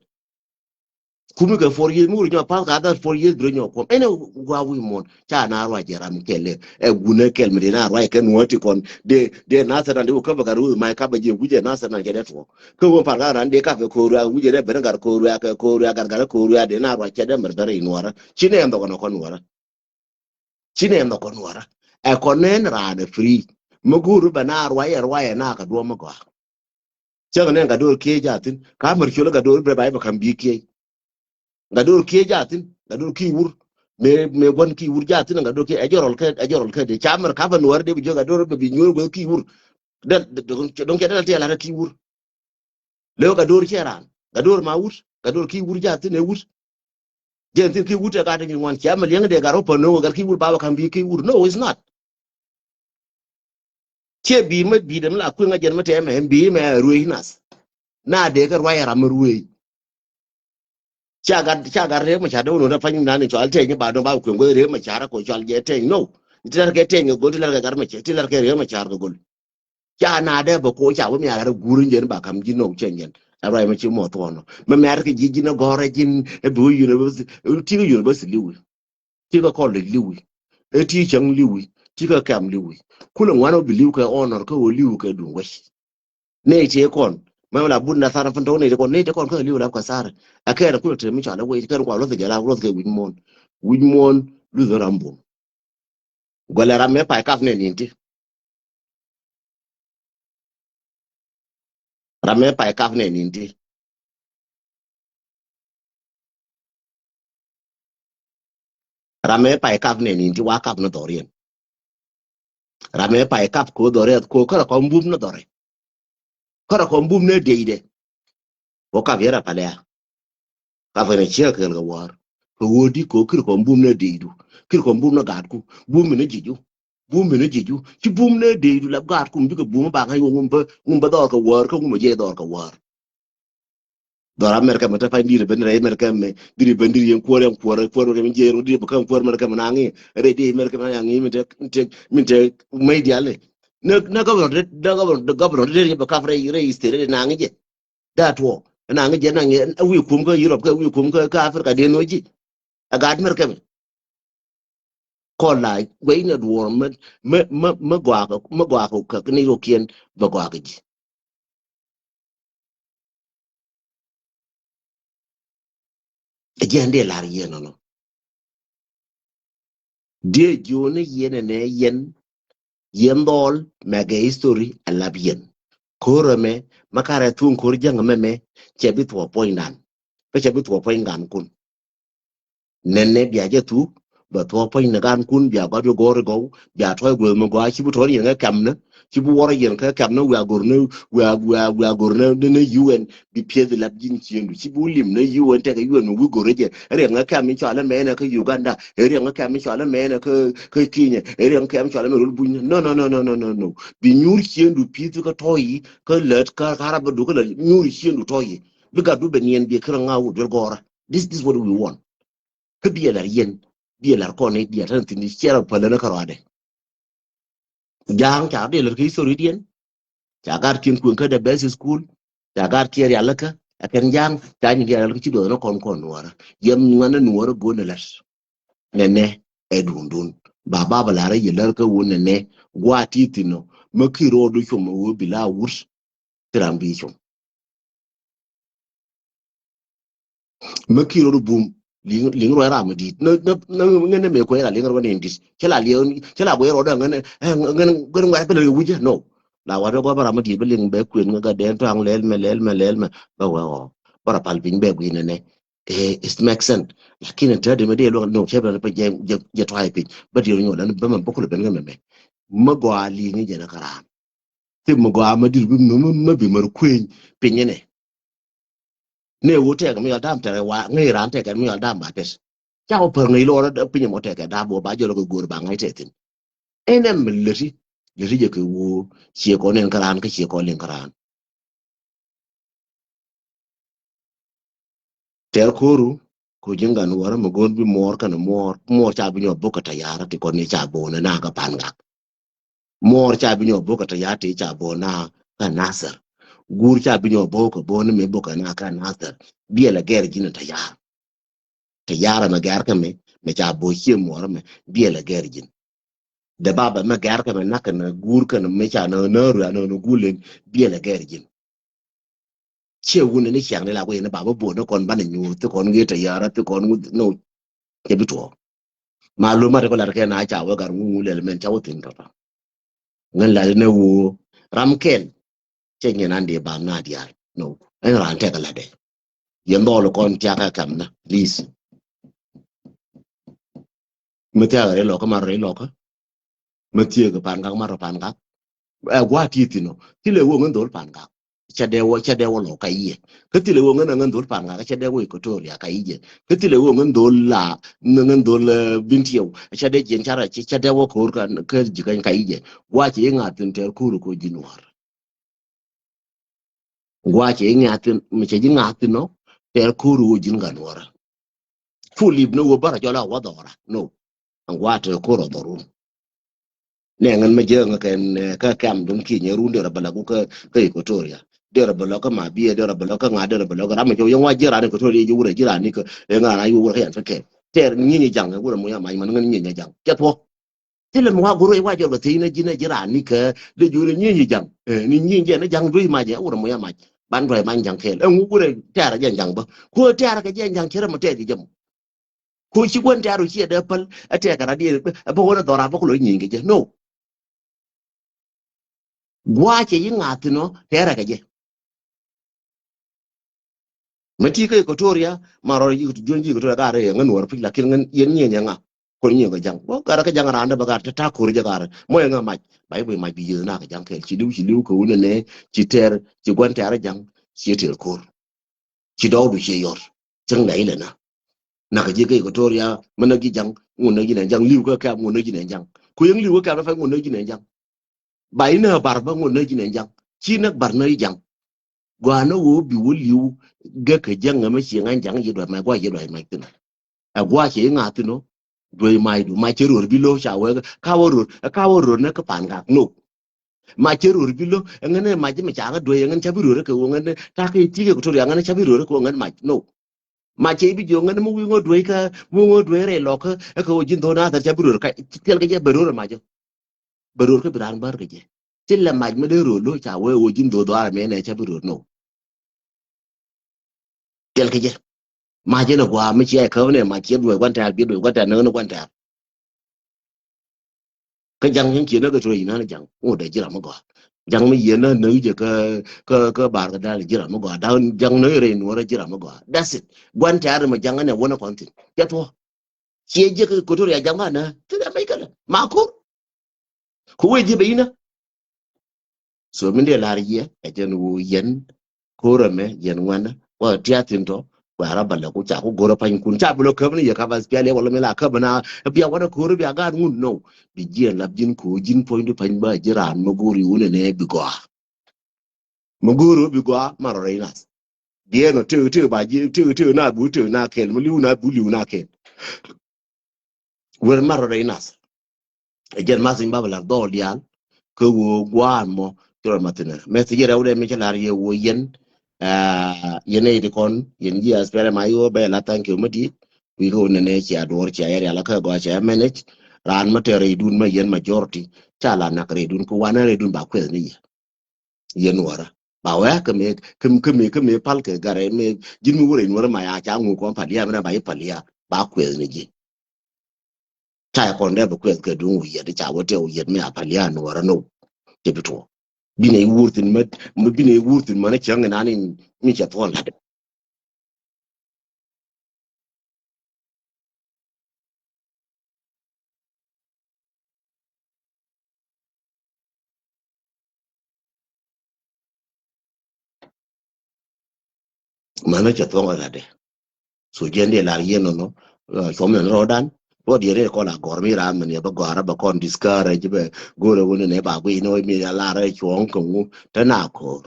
Kumi kɛ four years mi wuri nyɔ pass ka that four years bi rɛ nyɔ kuɔm. Ɛnɛ gua wi̱i̱ muɔ̱n ca na ruac jɛ ram kɛl ɛ gunɛ kɛl mi dee na ruac kɛ nuɔ̱ɔ̱ ti kɔn dee dee na thɛran dee wä käpɛ ka ruth ma ɛ kapɛ jɛ wi̱cɛ na thɛran kɛ dee tuɔ. Kä wä par ka ran dee kapɛ ko̱o̱r ruac wi̱cɛ dee ben gar ko̱o̱r ruac kɛ ko̱o̱r ruac gar gar ko̱o̱r ruac dee na ruac kɛ dee mɛr ben rɛ inuɔrä. Ci nɛ ɛn dhɔkɔ nɔ kɔn nuɔrä. Ci nɛ ɛn dhɔkɔ nuɔrä. Ɛ kɔn nɛn raan ɛ free. Mi go̱o̱r bɛ na ruac ɛ ruac ɛ na kɛ duɔ̱ɔ̱m mi gɔaa. Cäŋ nɛn Gatdoor kiɛ jathin ka mɛr ciöl Gatdoor bɛ ba bɛ kam bi kiɛ. Gatdoor kiɛ jathin Gatdoor ki wur. Me me guan ki wur jathin Gatdoor kiɛ ɛ jɔrɔl kɛ ɛ jɔrɔl kɛ de ca mɛr ka bɛ nuɔr de bi jɔ Gatdoor bɛ bi nyuur guɛ ki wur. Dɛl dɔŋ cɛ dɛl tiɛ lat ki wur. Leo Gatdoor cɛ ran Gatdoor ma wur Gatdoor ki wur jathin ɛ wur. Jɛn thin ki wut ɛ gat ŋuan cia mi liɛŋ dee gat rɔ pän no̱o̱ŋ gat ki wut baba ka̱m bi ki wut. No, it's not. Ciɛ bi mi bi dee mi la kueŋ a jɛn mi tɛmɛ bi mɛ ruëëc nath. Na dee kɛ ruac ɛ ram mi ruëëc. Ca gat ca gat rëë mi ca dee wun wun a pany nani cɔal tɛny ba dɔŋ ba kueŋ gueth rëë mi ca rɛ ko cɔal jɛ tɛny no. Ti lar kɛ tɛny kɛ gol ti lar kɛ gat mi cɛ ti lar kɛ rëë mi ca rɛ kɛ gol. Ca na dee bɛ ko ca wä mi a gat a guur in jɛn ba kam ji̱ nɔk cɛn jɛn. A ruac ma ci mɔ thuɔn nɔ mɛ mɛr kɛ ji̱ ji̱n a gɔr a ji̱n a bi wä university. Ti kɛ university liwi. Ti kɛ college liwi. E ti cäŋ liwi. Ti kɛ kɛm liwi. Kulɛ ŋuan wä bi liw kɛ honor kä wä liw kɛ duŋ wec. Ney ti kɔn mɛ la but na than pin tɔk ney ti kɔn ney ti kɔn kä liw la kɛ sar. A kɛn kulɛ te mi cɔal a wec kɛn kua luth jɛ la luth kɛ wi̱c muɔn. Wi̱c muɔn luth ram bum. Gɔlɛ ram mɛ pay kap nɛ nin ti. Ram mɛ pay kap nɛ nin ti. Ram mɛ pay kap nɛ nin ti wa kap ni dhɔriɛn. Ram mɛ pay kap ko dhɔriɛn ko kärɛ kɔn bup ni dhɔriɛn. Kärɛ kɔn bup ni dee idɛ. Wä kap yɛ rɛ palɛ a. Kap yɛ rɛ ciɛ kɛl kɛ war. Kɛ wä di ko kir kɔn bup ni dee idu. Kir kɔn bup ni gatku. Bup mi ni ji̱ ju. Bum mi ni ji̱ ju ci bum ni dee du lap gaat kum bikɛ bum ba ŋa̱c wä ŋum bä ŋum bä dhɔr kɛ wäär kä ŋum a jiɛc dhɔr kɛ wäär. Dhɔr America mɛ te pany di̱t ben rɛy America mɛ di̱t ben di̱t yɛn kuäär yɛn kuäär kuäär America mɛ jiɛc run di̱t bä kä kuäär America mɛ naŋ i̱ rɛy di̱t America mɛ naŋ i̱ min te min te min te mɛy diali. Nä nä governor nä governor governor dee bä kap rɛy rɛy state rɛy naŋ i̱ jɛ. That war. Ɛn aŋi jɛ naŋ ɛ wi̱i̱ kum kä Europe kä wi̱i̱ kum kä kä Africa diɛn wä ji̱. Ɛ gaat mɛr kɛmɛ. Kɔn la guɛy nɛ duɔ̱ɔ̱r mä mä mä mä gɔaa kɛ mä gɔaa kɛ kɛ ni yokiɛn bɛ gɔaa kɛ ji̱. Ɛ jiɛn dee lar yɛn nɔnɔ. Diɛ jioni yɛn ɛnɛ yɛn yɛn dhɔl mɛkɛ history a lap yɛn. Ko̱r ɛmɛ ma karɛ thuŋ ko̱r jäŋ ɛmɛ mɛ cɛ bi thuɔ puɔ̱nydan. Kä cɛ bi thuɔ puɔ̱nydan kun. Nɛnɛ bia jɛ thuk bɛ thuɔ puɔ̱ny ni gan kun bia gɔt bi gɔr igɔw bia tɔy gueth mi gɔaa ci bi tɔr yɛn kɛ kɛm ni ci bi wɔr yɛn kɛ kɛm ni wia gor ni wia wia wia gor ni ni U N. Bi pieth lap ji̱n ciëŋdu ci bi wä lim ni U N tekɛ U N mi wi̱i̱ go̱rä jɛ. Riɛŋ ɛ kɛm in cɔal ɛmɛnɛ kä Uganda, riɛŋ ɛ kɛm in cɔal ɛmɛnɛ kä kä Kenya, riɛŋ ɛ kɛm in cɔal ɛmɛ rol buny. No, no, no, no, no, no, no. Bi nyuur ciëŋdu pi̱th kä tɔ̱ yi kä lät kä karabädu kä lät nyuur ciëŋdu tɔ̱ yi. Bi gatdu bɛ niɛn bi kärɛ ŋa̱ wut duel gɔɔrä. This, this is what we want. Kä biɛ lar yɛn biɛ lar kɔn i̱ diɛ tän thi̱n i̱ ciɛrɛ pälä ni kä rɔadɛ. Ja̱a̱ŋ ca dee lär kä history diɛn. Ca gat kiɛn kueŋ kä the best school. Ca gat kiɛn rialikä. Ɛ kɛn ja̱a̱ŋ ca nyin rialikä ci duɔth ni kɔn kɔn nuɔrä. Yɛm ŋuan ni nuɔrä go̱n ni lät. Nɛnɛ ɛ dundun ba baba larä yɛ lär kä wun nɛnɛ. Gua ti thi̱n ɔ mä ki ro̱o̱du com ɛ wee bi la wut. Ti ram bi com. Mä ki ro̱o̱du bum liŋ liŋ ruac ram mi di̱i̱t. Nä nä nä ŋänä mëë kuec la liŋ ruac ni di̱i̱t cä la liɛw cä la guɛc ruɔdä ŋänä ŋänä ŋänä ŋuac bä lɛ wi̱cä no. La wat rɛ gɔaa bä ram mi di̱i̱t bä liŋ bɛ kuën ŋä gat dɛn tɔ̱a̱ŋ lɛl mɛ lɛl mɛ lɛl mɛ bä wɛ ɣɔɔ bä rɔ pal piny bɛ gui̱n nɛnɛ. It makes sense. Lakin in täätdi mi dee luäk no cɛ bɛ jɛ jɛ tɔ̱a̱c piny bä diɛl nyuɔl ɛn bä mɛ bä kulɛ ben ŋä mɛmɛ. Mä gɔaa liŋ jɛ nä kä raan. Thim mi gɔaa ma di̱t bi mi mi bi mär kuëny piny inɛ. Ni wu tɛk mi yɔl dam tɛk wa ŋäc ran tɛk kɛn mi yɔl dam ba tɛt. Ca wä pär ŋäc lɔr piny mɔ tɛk kɛ dam wä ba jɔl kɛ go̱o̱r ba ŋa̱c tɛk thin. Ɛn ɛm mi läti läti jɛ kɛ wu ciɛ kɔn in kä ran kä ciɛ kɔn in kä ran. Tɛr ko̱ru ko ji̱n gan wärä mi go̱o̱r bi muɔɔr kɛn muɔɔr muɔɔr ca bi nyɔ bok kɛ tayara ti kɔn ni ca bo̱o̱n na kä pan gak. Muɔɔr ca bi nyɔ bok kɛ tayara ti ca bo̱o̱n na kä Nasir. Guur ca bi nyɔ bok kɛ bo̱o̱n mi bok kɛ na kä Nasir. Biɛl a gɛr ji̱n tayara. Te yarɛ mɛ gɛr kɛ mɛ, mɛ ca bo̱ cie muɔrɛ mɛ, biɛl ɛ gɛr ji̱n. Dee baba mɛ gɛr kɛ mɛ nak kɛ nɛ guur kɛ nɛ mɛ ca nɛ nɛ rua nɛ nɛ guur len, biɛl ɛ gɛr ji̱n. Ciɛ wun ni ciaŋ ni la wee ni baba bo̱ ni kɔn banɛ nyuur, thi kɔn ŋi̱i̱t te yarɛ, thi kɔn ŋuth, no. Cɛ bi tuɔɔk. Ma lo ma te kɔ lat kɛ na ca wee gar ŋuŋu lɛl mɛn ca wä thin tɔtɔ. Ŋän lat ni woo, ram kɛl. Cɛ nyɛ nan dee bam na diaal. No. Ɛn ran tɛk lat dɛ. Yɛn dhɔl kɔn tiak ɛ kɛm na, please. Mi thiak rɛ lɔkä, ma rɛ lɔkä. Mi thiek pan gak, ma rɔ pan gak. Ɛ gua ti thin ɔ. Thilɛ woo ŋän dhol pan gak. Cɛ dee woo, cɛ dee woo lɔ ka yiɛ. Kä thilɛ woo ŋän, ŋän dhol pan gak, cɛ dee woo Equatoria ka yiɛ. Kä thilɛ woo ŋän dhol la, ŋän dhol, eh, Bentiu. Cɛ dee jiɛn carɛ, cɛ dee woo ko̱r ka, kä ji̱ ka yiɛ. Gua cɛ iŋa thin tɛr ko̱r ko ji̱ Nuɔr. Gua̱a̱ cɛ iŋa̱thin, mi cɛ ji̱ ŋa̱thin nɔ, tɛr ko̱r ɣöö ji̱n gat Nuɔrä. Cu lip ni ɣöö bärä jɔl a wä dhɔra. No. Ɛn gua̱a̱ tɛr ko̱r ɔ dhɔrun. Nɛ ŋän mi jiäk ŋä kɛn, eh, kä kɛm dun kinyɛ run derɛ bä lɛ ku kä, kä Equatoria. Derɛ bä lɔ kä Mabiɛ, derɛ bä lɔ kä ŋa̱, derɛ bä lɔ kä ram mi cɛ yɛn wa ji̱ ran Equatoria ji̱ wurɛ ji̱ ran ni kä, eh, ŋa̱ ran ji̱ wurɛ kä yɛn kä kɛn. Tɛr nyieny ja̱ŋ, eh, wurɛ mu ya mac man ŋän nyieny ja̱ŋ. Cɛ thuɔ. Thilɛ mi wa go̱r wec wa jɔl kɛ thiec ni ji̱n ɛ ji̱ raan ni kɛ dee ji̱ wurɛ nyieny ji̱ ja̱ŋ. Eh, ni nyieny jɛ ni ja̱ŋ duec mac ɛ wurɛ muc a mac. Ban duec mac ja̱ŋ kɛɛl. Ɛŋu wurɛ tɛɛrɛ jɛ ja̱ŋ bä. Ku tɛɛrɛ kɛ jɛ ja̱ŋ cɛ rɛ mɔ tɛɛth ji̱ jɛ mɔ. Ku ci gua̱n tɛɛr ru ci ɛ dee päl ɛ tɛɛkɛ radiɛn ɛ bä wä ni dhɔra bä ku lɔ nyieny kɛ jɛ. No. Gua̱a̱ cɛ yi ŋa̱th thin ɔ tɛɛrɛ kɛ jɛ. Mɛ ti kä Equatoria, ma rɔ yi juɔ̱n ji̱ Equatoria garɛ yɛ ŋän wär pi̱c, lakin ŋän yɛn nyieny ɛ ŋa. Kun nyieny kɛ ja̱ŋ. Wä garɛ kä ja̱ŋ raan dɛ bä gar te ta̱a̱ ko̱r jɛ garɛ. Mɔ yɛ ŋa mac. Ba yi bui mac bi yieth na kɛ ja̱ŋ kɛɛl. Ci li̱w, ci li̱w kɛ wun nɛ, ci tɛɛr, ci gua̱n tɛɛr ja̱ŋ, ci tɛɛr ko̱r. Ci dɔɔkdu ci yɔr. Cäŋ lɛ ilɛ na. Nak ji̱ kä Equatoria, mɛ näk ji̱ ja̱ŋ, ŋun näk ji̱ nɛ ja̱ŋ, li̱w kä kɛp, ŋun näk ji̱ nɛ ja̱ŋ. Ku yäŋ li̱w kä kɛp, dɛ fɛn ŋun näk ji̱ nɛ ja̱ŋ. Ba inɛ bar bä ŋun näk ji̱ nɛ ja̱ŋ. Ci näk bar näk ji̱ ja̱ŋ. Gɔaa ni ɣöö bi wä li̱w gɛ kɛ jiäŋ ɛmɛ ci ŋa̱ny ja̱ŋ yi duac mac gua̱c yi duac mac thin. Ɛ gua̱c ci ŋa̱ thin ɔ. Duac mac du mac cɛ röör bi lo̱ ca wee ka wä röör, ɛ ka wä röör ni kä pan gak no. Mac cɛ röör bi lo̱, ɛ ŋän ɛ mac mi ca ŋä duac ɛ ŋän ca bi röör kɛ wä ŋän ta̱a̱ kɛ ti kɛ Equatoria ŋän ca bi röör kɛ wä ŋän mac no. Mac cɛ bi jiök ŋän mi wi̱i̱ ŋä duac kä, wi̱i̱ ŋä duac rɛy lɔk kä, ɛ kɛ wä ji̱n dho̱n a thɛr ca bi röör ka, thil kɛ jɛ bɛ röör mac ɔ. Bɛ röör kä bi raan bär kɛ jɛ. Thilɛ mac mi dee röör lo̱ ca wee wä ji̱n dho̱n dhɔaar mɛ nɛ ca bi röör no. Thil kɛ jɛ. Mac jɛ nɛ gua̱a̱ mi cia ikäp nɛ mac ciɛ duec gua̱n tɛ̈r, bi duec gua̱n tɛ̈r, näk ni gua̱n tɛ̈r. Kä ja̱ŋ cieŋ cië näk kɛ tuɔ̱c inan ja̱ŋ ŋot dee ji̱ ram mi gɔaa. Ja̱ŋ mi yieen näk näk jɛ kä, kä, kä bar kɛ dal ji̱ ram mi gɔaa. Da̱ŋ ja̱ŋ näk rɛy nuɔ̱ɔ̱rä ji̱ ram mi gɔaa. That's it. Gua̱n tɛ̈r mi ja̱ŋ nɛ wä nɛ kɔn thi̱n. Cɛ tuɔ̱. Ciɛ jiɛ kɛ Equatoria ja̱ŋ ba nä. Thilɛ mec kälä. Ma ko̱r. Ku wee jiɛ bɛ inä. So min dee lar yɛ ɛ jɛn wu yɛn ko̱r ɛmɛ yɛn ŋuɛnä. Wa tiath thin tɔ. Wa raba lɛ ku ca ku go̱rä pany kun ca bi lɔ käp ni yɛ ka ba spial yɛ wala mi la käp na bia wanɛ ko̱r bia gaat ŋun no. Bi jiɛ lap ji̱n ko̱r ji̱n puɔ̱ny di pany ba ji̱ raan mi go̱r yi wunɛ nɛ bi gɔaa. Mi go̱r bi gɔaa ma rɔ rɛy nath. Biɛ nɔ tëë tëë ba ji̱ tëë tëë na bu tëë na kɛl mi li̱w na bu li̱w na kɛl. Wer marɔ rɛy nath. Ɛ jɛn math in ba bɛ lar dhɔɔl diaal. Kä ɣöö gua̱a̱n mɔ ci rɔ math inɛ mɛth ci rɛw dɛ mi ci lar yɛ ɣöö yɛn. Aa, yɛn ɛ ti kɔn yɛn ji̱ aspɛrɛ ma i̱ ɣöö bɛ la thank you mi di̱i̱t. Kui̱ kä ɣöö nɛnɛ cia duɔ̱ɔ̱r cia yɛ rial kä gɔaa cia manage. Raan mi tɛr rɛy dun ma yɛn majority ca la nak rɛy dun kä wanɛ rɛy dun ba kueth ni yɛ. Yɛn wärä ba wɛ kä mi kä mi kä mi pal kɛ garɛ mi ji̱n mi wurɛ in wärä ma ya ca ŋu kɔn pal ya mi na ba yi pal ya ba kueth ni ji̱. Ca yɛ kɔn dee bi kueth kɛ duŋ wi̱i̱ yɛt ca wä tɛ wi̱i̱ yɛt mi a pal ya ni wärä no. Cɛ bi tuɔ binɛ yi wur thin mɛ binɛ yi wur thin mɛ ni cäŋ in ani mi cɛ thuɔn lat. Mänä cɛ thuɔ̱ŋ ɛ latdɛ. So jɛn dee lar yɛn nɔnɔ cuɔm nɛn rɔɔdan. Ruɔt yɛn rɛy kɔn a gɔr mi ram mɛn yɛ bä gɔar bä kɔn discourage bɛ go̱rɛ wun nɛ ba guiy nɔ mi lar cuɔ̱ŋ kä ŋu te na ko̱r.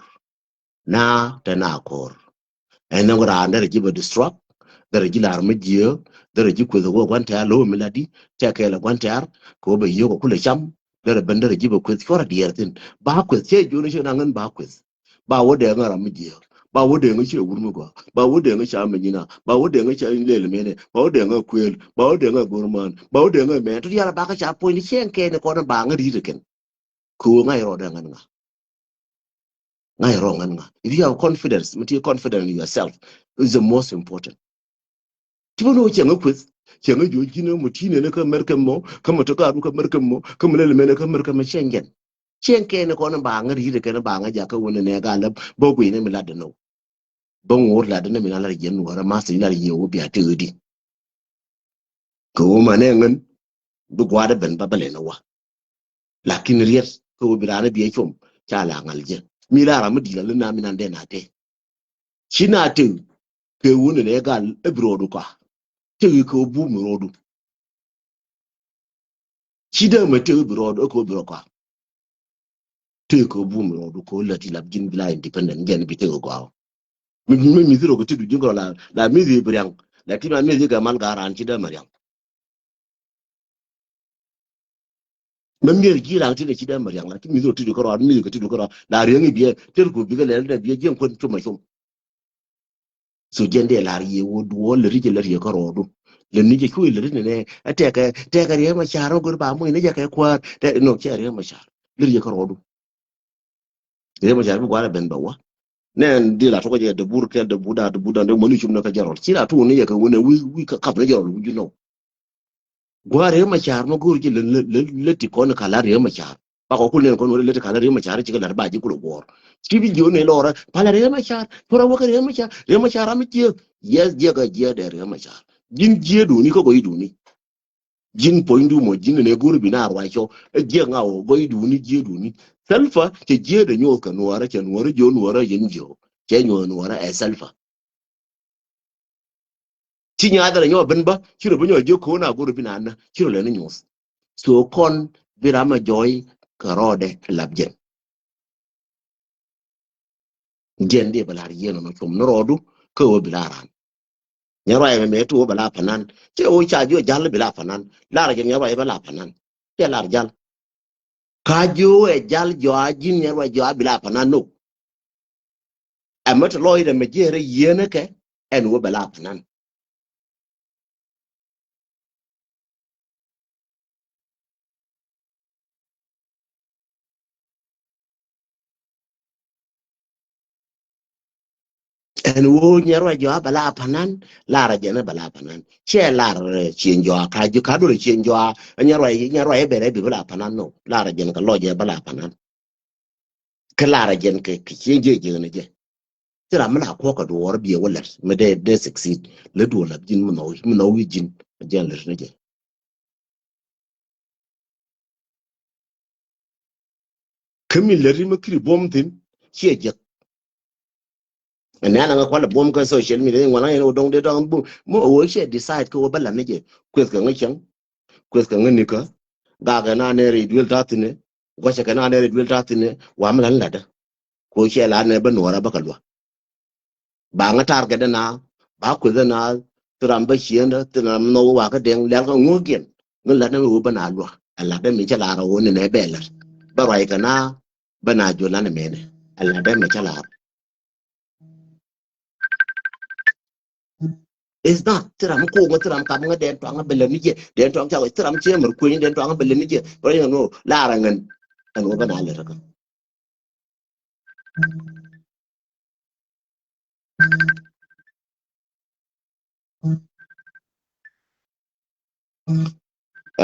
Na te na ko̱r. Ɛn nɔŋ raan derɛ ji̱ bɛ distract, derɛ ji̱ lar mi jiääk, derɛ ji̱ kueth wä gua̱n tɛ̈r lo̱w mi la di tɛk kɛɛl ɛ gua̱n tɛ̈r kɛ wä bɛ yio̱k ɛ kulɛ cam. Derɛ ben derɛ ji̱ bɛ kueth cuɔr a diɛɛr thi̱n ba kueth cɛ jiön cɛ na ŋän ba kueth. Ba wä dee ŋä ram mi jiääk Ba wä deŋä ciɛ wur mi gɔaa. Ba wä deŋä ca mi nyina. Ba wä deŋä ca lel mene. Ba wä deŋä kuël. Ba wä deŋä gorman. Ba wä deŋä mɛ. Tut yara ba kä ca puɔ̱ny ni cieŋ kɛn kɔn ba ŋä ri̱t kɛn. Kɛ wä ŋa̱c rɔɔdɛ ŋän ŋa. Ŋa̱c rɔɔdɛ ŋän ŋa. If you have confidence, mi ti confident in yourself is the most important. Ti bä ni wä cieŋ ŋä kueth. Cieŋ ŋä jiö ji̱n ŋä mɔ ti nɛn kä mɛr kɛ mɔ. Kä mɔ ti garu kä mɛr kɛ mɔ. Kä mɔ lel mene kä mɛr kɛ mɔ cieŋ jɛn. Cieŋ kɛn kɔn ba ŋä ri̱t kɛn ba ŋä jakä wä ni nɛ ga lɛ bä guiy ni mi lat dɛ nɔ. Bä ŋo̱o̱r lat dɛ ni mi na lat jiɛn wä rɛ math ni lat jiɛ wä bia ti ɣödi. Kɛ wä ma nɛ ŋän bi gua̱a̱r dɛ ben ba bä lɛ ni wä. Lakin riɛt kɛ wä bi raan bi ɛ com ca la ŋal jɛ. Mi la ram mi di̱i̱t la lä na mi nan dɛ na te. Ci na te kɛ wä ni nɛ gal ɛ bi rɔɔdu ka. Te kɛ wä bum rɔɔdu. Ci dee mɛ tëk bi rɔɔdu ɛ kɛ wä bi rɔ kɔa. Tëk kɛ wä bum rɔɔdu kɛ wä lät ilap ji̱n bi la independent jɛn bi tëk gɔaa. Mi mi mi thiro kɛ ti du ji̱n kɛ rɔ la la mi thi bi riaŋ. La ti ma mi thi kɛ mal gaa ran ci dee mɛ riaŋ. Mɛ mier ji̱ ran ti dee ci dee mɛ riaŋ la ti mi thiro ti du kɛ rɔ mi thi kɛ ti du kɛ rɔ la riaŋ i̱ biɛ tël ku bikɛ lɛl dee biɛ jiɛn kuän cum mɛ cum. So jɛn dee lar yie wä duɔl lɛ ri jɛ lɛ riɛ kä rɔɔdu. Lɛ ni jɛ cuɛ lɛ ri ni nɛ ɛ tɛkɛ tɛkɛ riɛ ma car rɔ gör ba muc ni jɛ kɛ kua̱r tɛ nɔ cɛ riɛ ma car lɛ riɛ kä rɔɔdu. Riɛ ma car bi guarɛ ben bɛ wä. Nɛn di la tɔkɔ jɛ debur kɛl debur da debur da debur mani cum ni kä jɛ rɔl ci la tuun ni jɛ kɛ wä nɛ wi̱i̱ wi̱i̱ kä kap ni jɛ rɔl wi̱i̱ ju nɔ. Gua̱a̱r Riek Machar ma go̱o̱r ci lɛ lɛ lɛ ti kɔn ka la Riek Machar. Ba kɔ kul nɛn kɔn wä lɛ ti ka la Riek Machar ci kɛ lat ba ji̱ kul guɔ̱ɔ̱r. Ci bi jiö ni lɔrä pa la Riek Machar tura wä kɛ Riek Machar Riek Machar ram mi jiö. Yes jiö kɛ jiö dɛ Riek Machar. Ji̱n jiö duni kä gɔy duni. Ji̱n puɔ̱ny du mɔ ji̱n ni go̱o̱r bi na ruac cɔ ɛ jiö ŋa wä gɔy duni jiö duni. Thalpa cɛ jiö dɛ nyuɔth kɛ nuɔrä cɛ nuɔrä jiö nuɔrä yɛn jiö cɛ nyuɔth nuɔrä ɛ Thalpa. Ci nyath rɛ nyɔ ben bä ci rɔ bi nyɔ jiök ko̱n a go̱r bi na nä ci rɔ lɛ ni nyuɔth. So kɔn bi ram a jɔy kɛ rɔɔdɛ lap jɛn. Jɛn di bɛ lar yien ɔnɔ cum ni rɔɔdu kä wä bi lar ran. Nyɛ ruac mɛ mɛ ti wä bɛ lar panan cɛ wä ca jiɔ jal bi lar panan lar jɛn nyɛ ruac bɛ lar panan. Cɛ lar jal. Ka jiö ɛ jal jɔa ji̱n nyɛ ruac jɔa bi lar panan no. Ɛmɛ ti lɔcdɛ mɛ jiɛɛrɛ yieenä kɛ ɛn wä bɛ la panan. Ɛn wä nyɛ ruac jɔa bɛ la panan. Lar a jɛn bɛ la panan cɛ lar cien jɔa ka jiö ka duɔl cien jɔa nyɛ ruac nyɛ ruac bɛ rɛ bi bɛ la panan no lar a jɛn kɛ lɔc jɛ bɛ la panan. Kä lar a jɛn kɛ kɛ cie jɛ jɛ ni jɛ. Ti ram mi la kuɔk kɛ duɔɔr biɛ wä lɛt mi dee dee succeed lɛ duɔɔr lap ji̱n mi nhɔw mi nhɔw wi̱c ji̱n a jɛn lɛt ni jɛ. Kä mi lɛt mi kiri buɔm thin ciɛ jek. Ɛn nɛn aŋa kualɛ buɔm kä social media ŋuan aŋa yɛn wä dɔŋ dee dɔŋ buɔm mi wä ciɛ decide kä wä bä lat ni jɛ. Kueth kɛ ŋä cäŋ. Kueth kɛ ŋä nikä. Gakɛ na nɛ rɛy duel ta̱thi̱nɛ. Guacɛ kɛ na nɛ rɛy duel ta̱thi̱nɛ wa mi lan latdä. Ko cɛ la nɛ bä nuɔrä bä kɛ luä. Ba ŋä target dä na ba kueth dä na. Thi ram bä ciendä thi ram nhɔk wa kä deŋ lɛl kä ŋuäk giɛn. Ŋä lat nɛ mi wä bä na luä a lat dä mi cɛ lar a wä ni nɛ bɛ lat bä ruac kɛ na bä na juɔl lan mɛnɛ a lat dä mi cɛ lar. Is not thi ram ko̱o̱ŋä thi ram kap ŋä dɛn tuaŋä bɛ lɛ ni jɛ dɛn tuaŋ ca wä thi ram ciɛ mɛr kueny dɛn tuaŋä bɛ lɛ ni jɛ rɔ yɛn ŋä lar a ŋän. Ɛn wä bɛ na lɛ rɛ kä.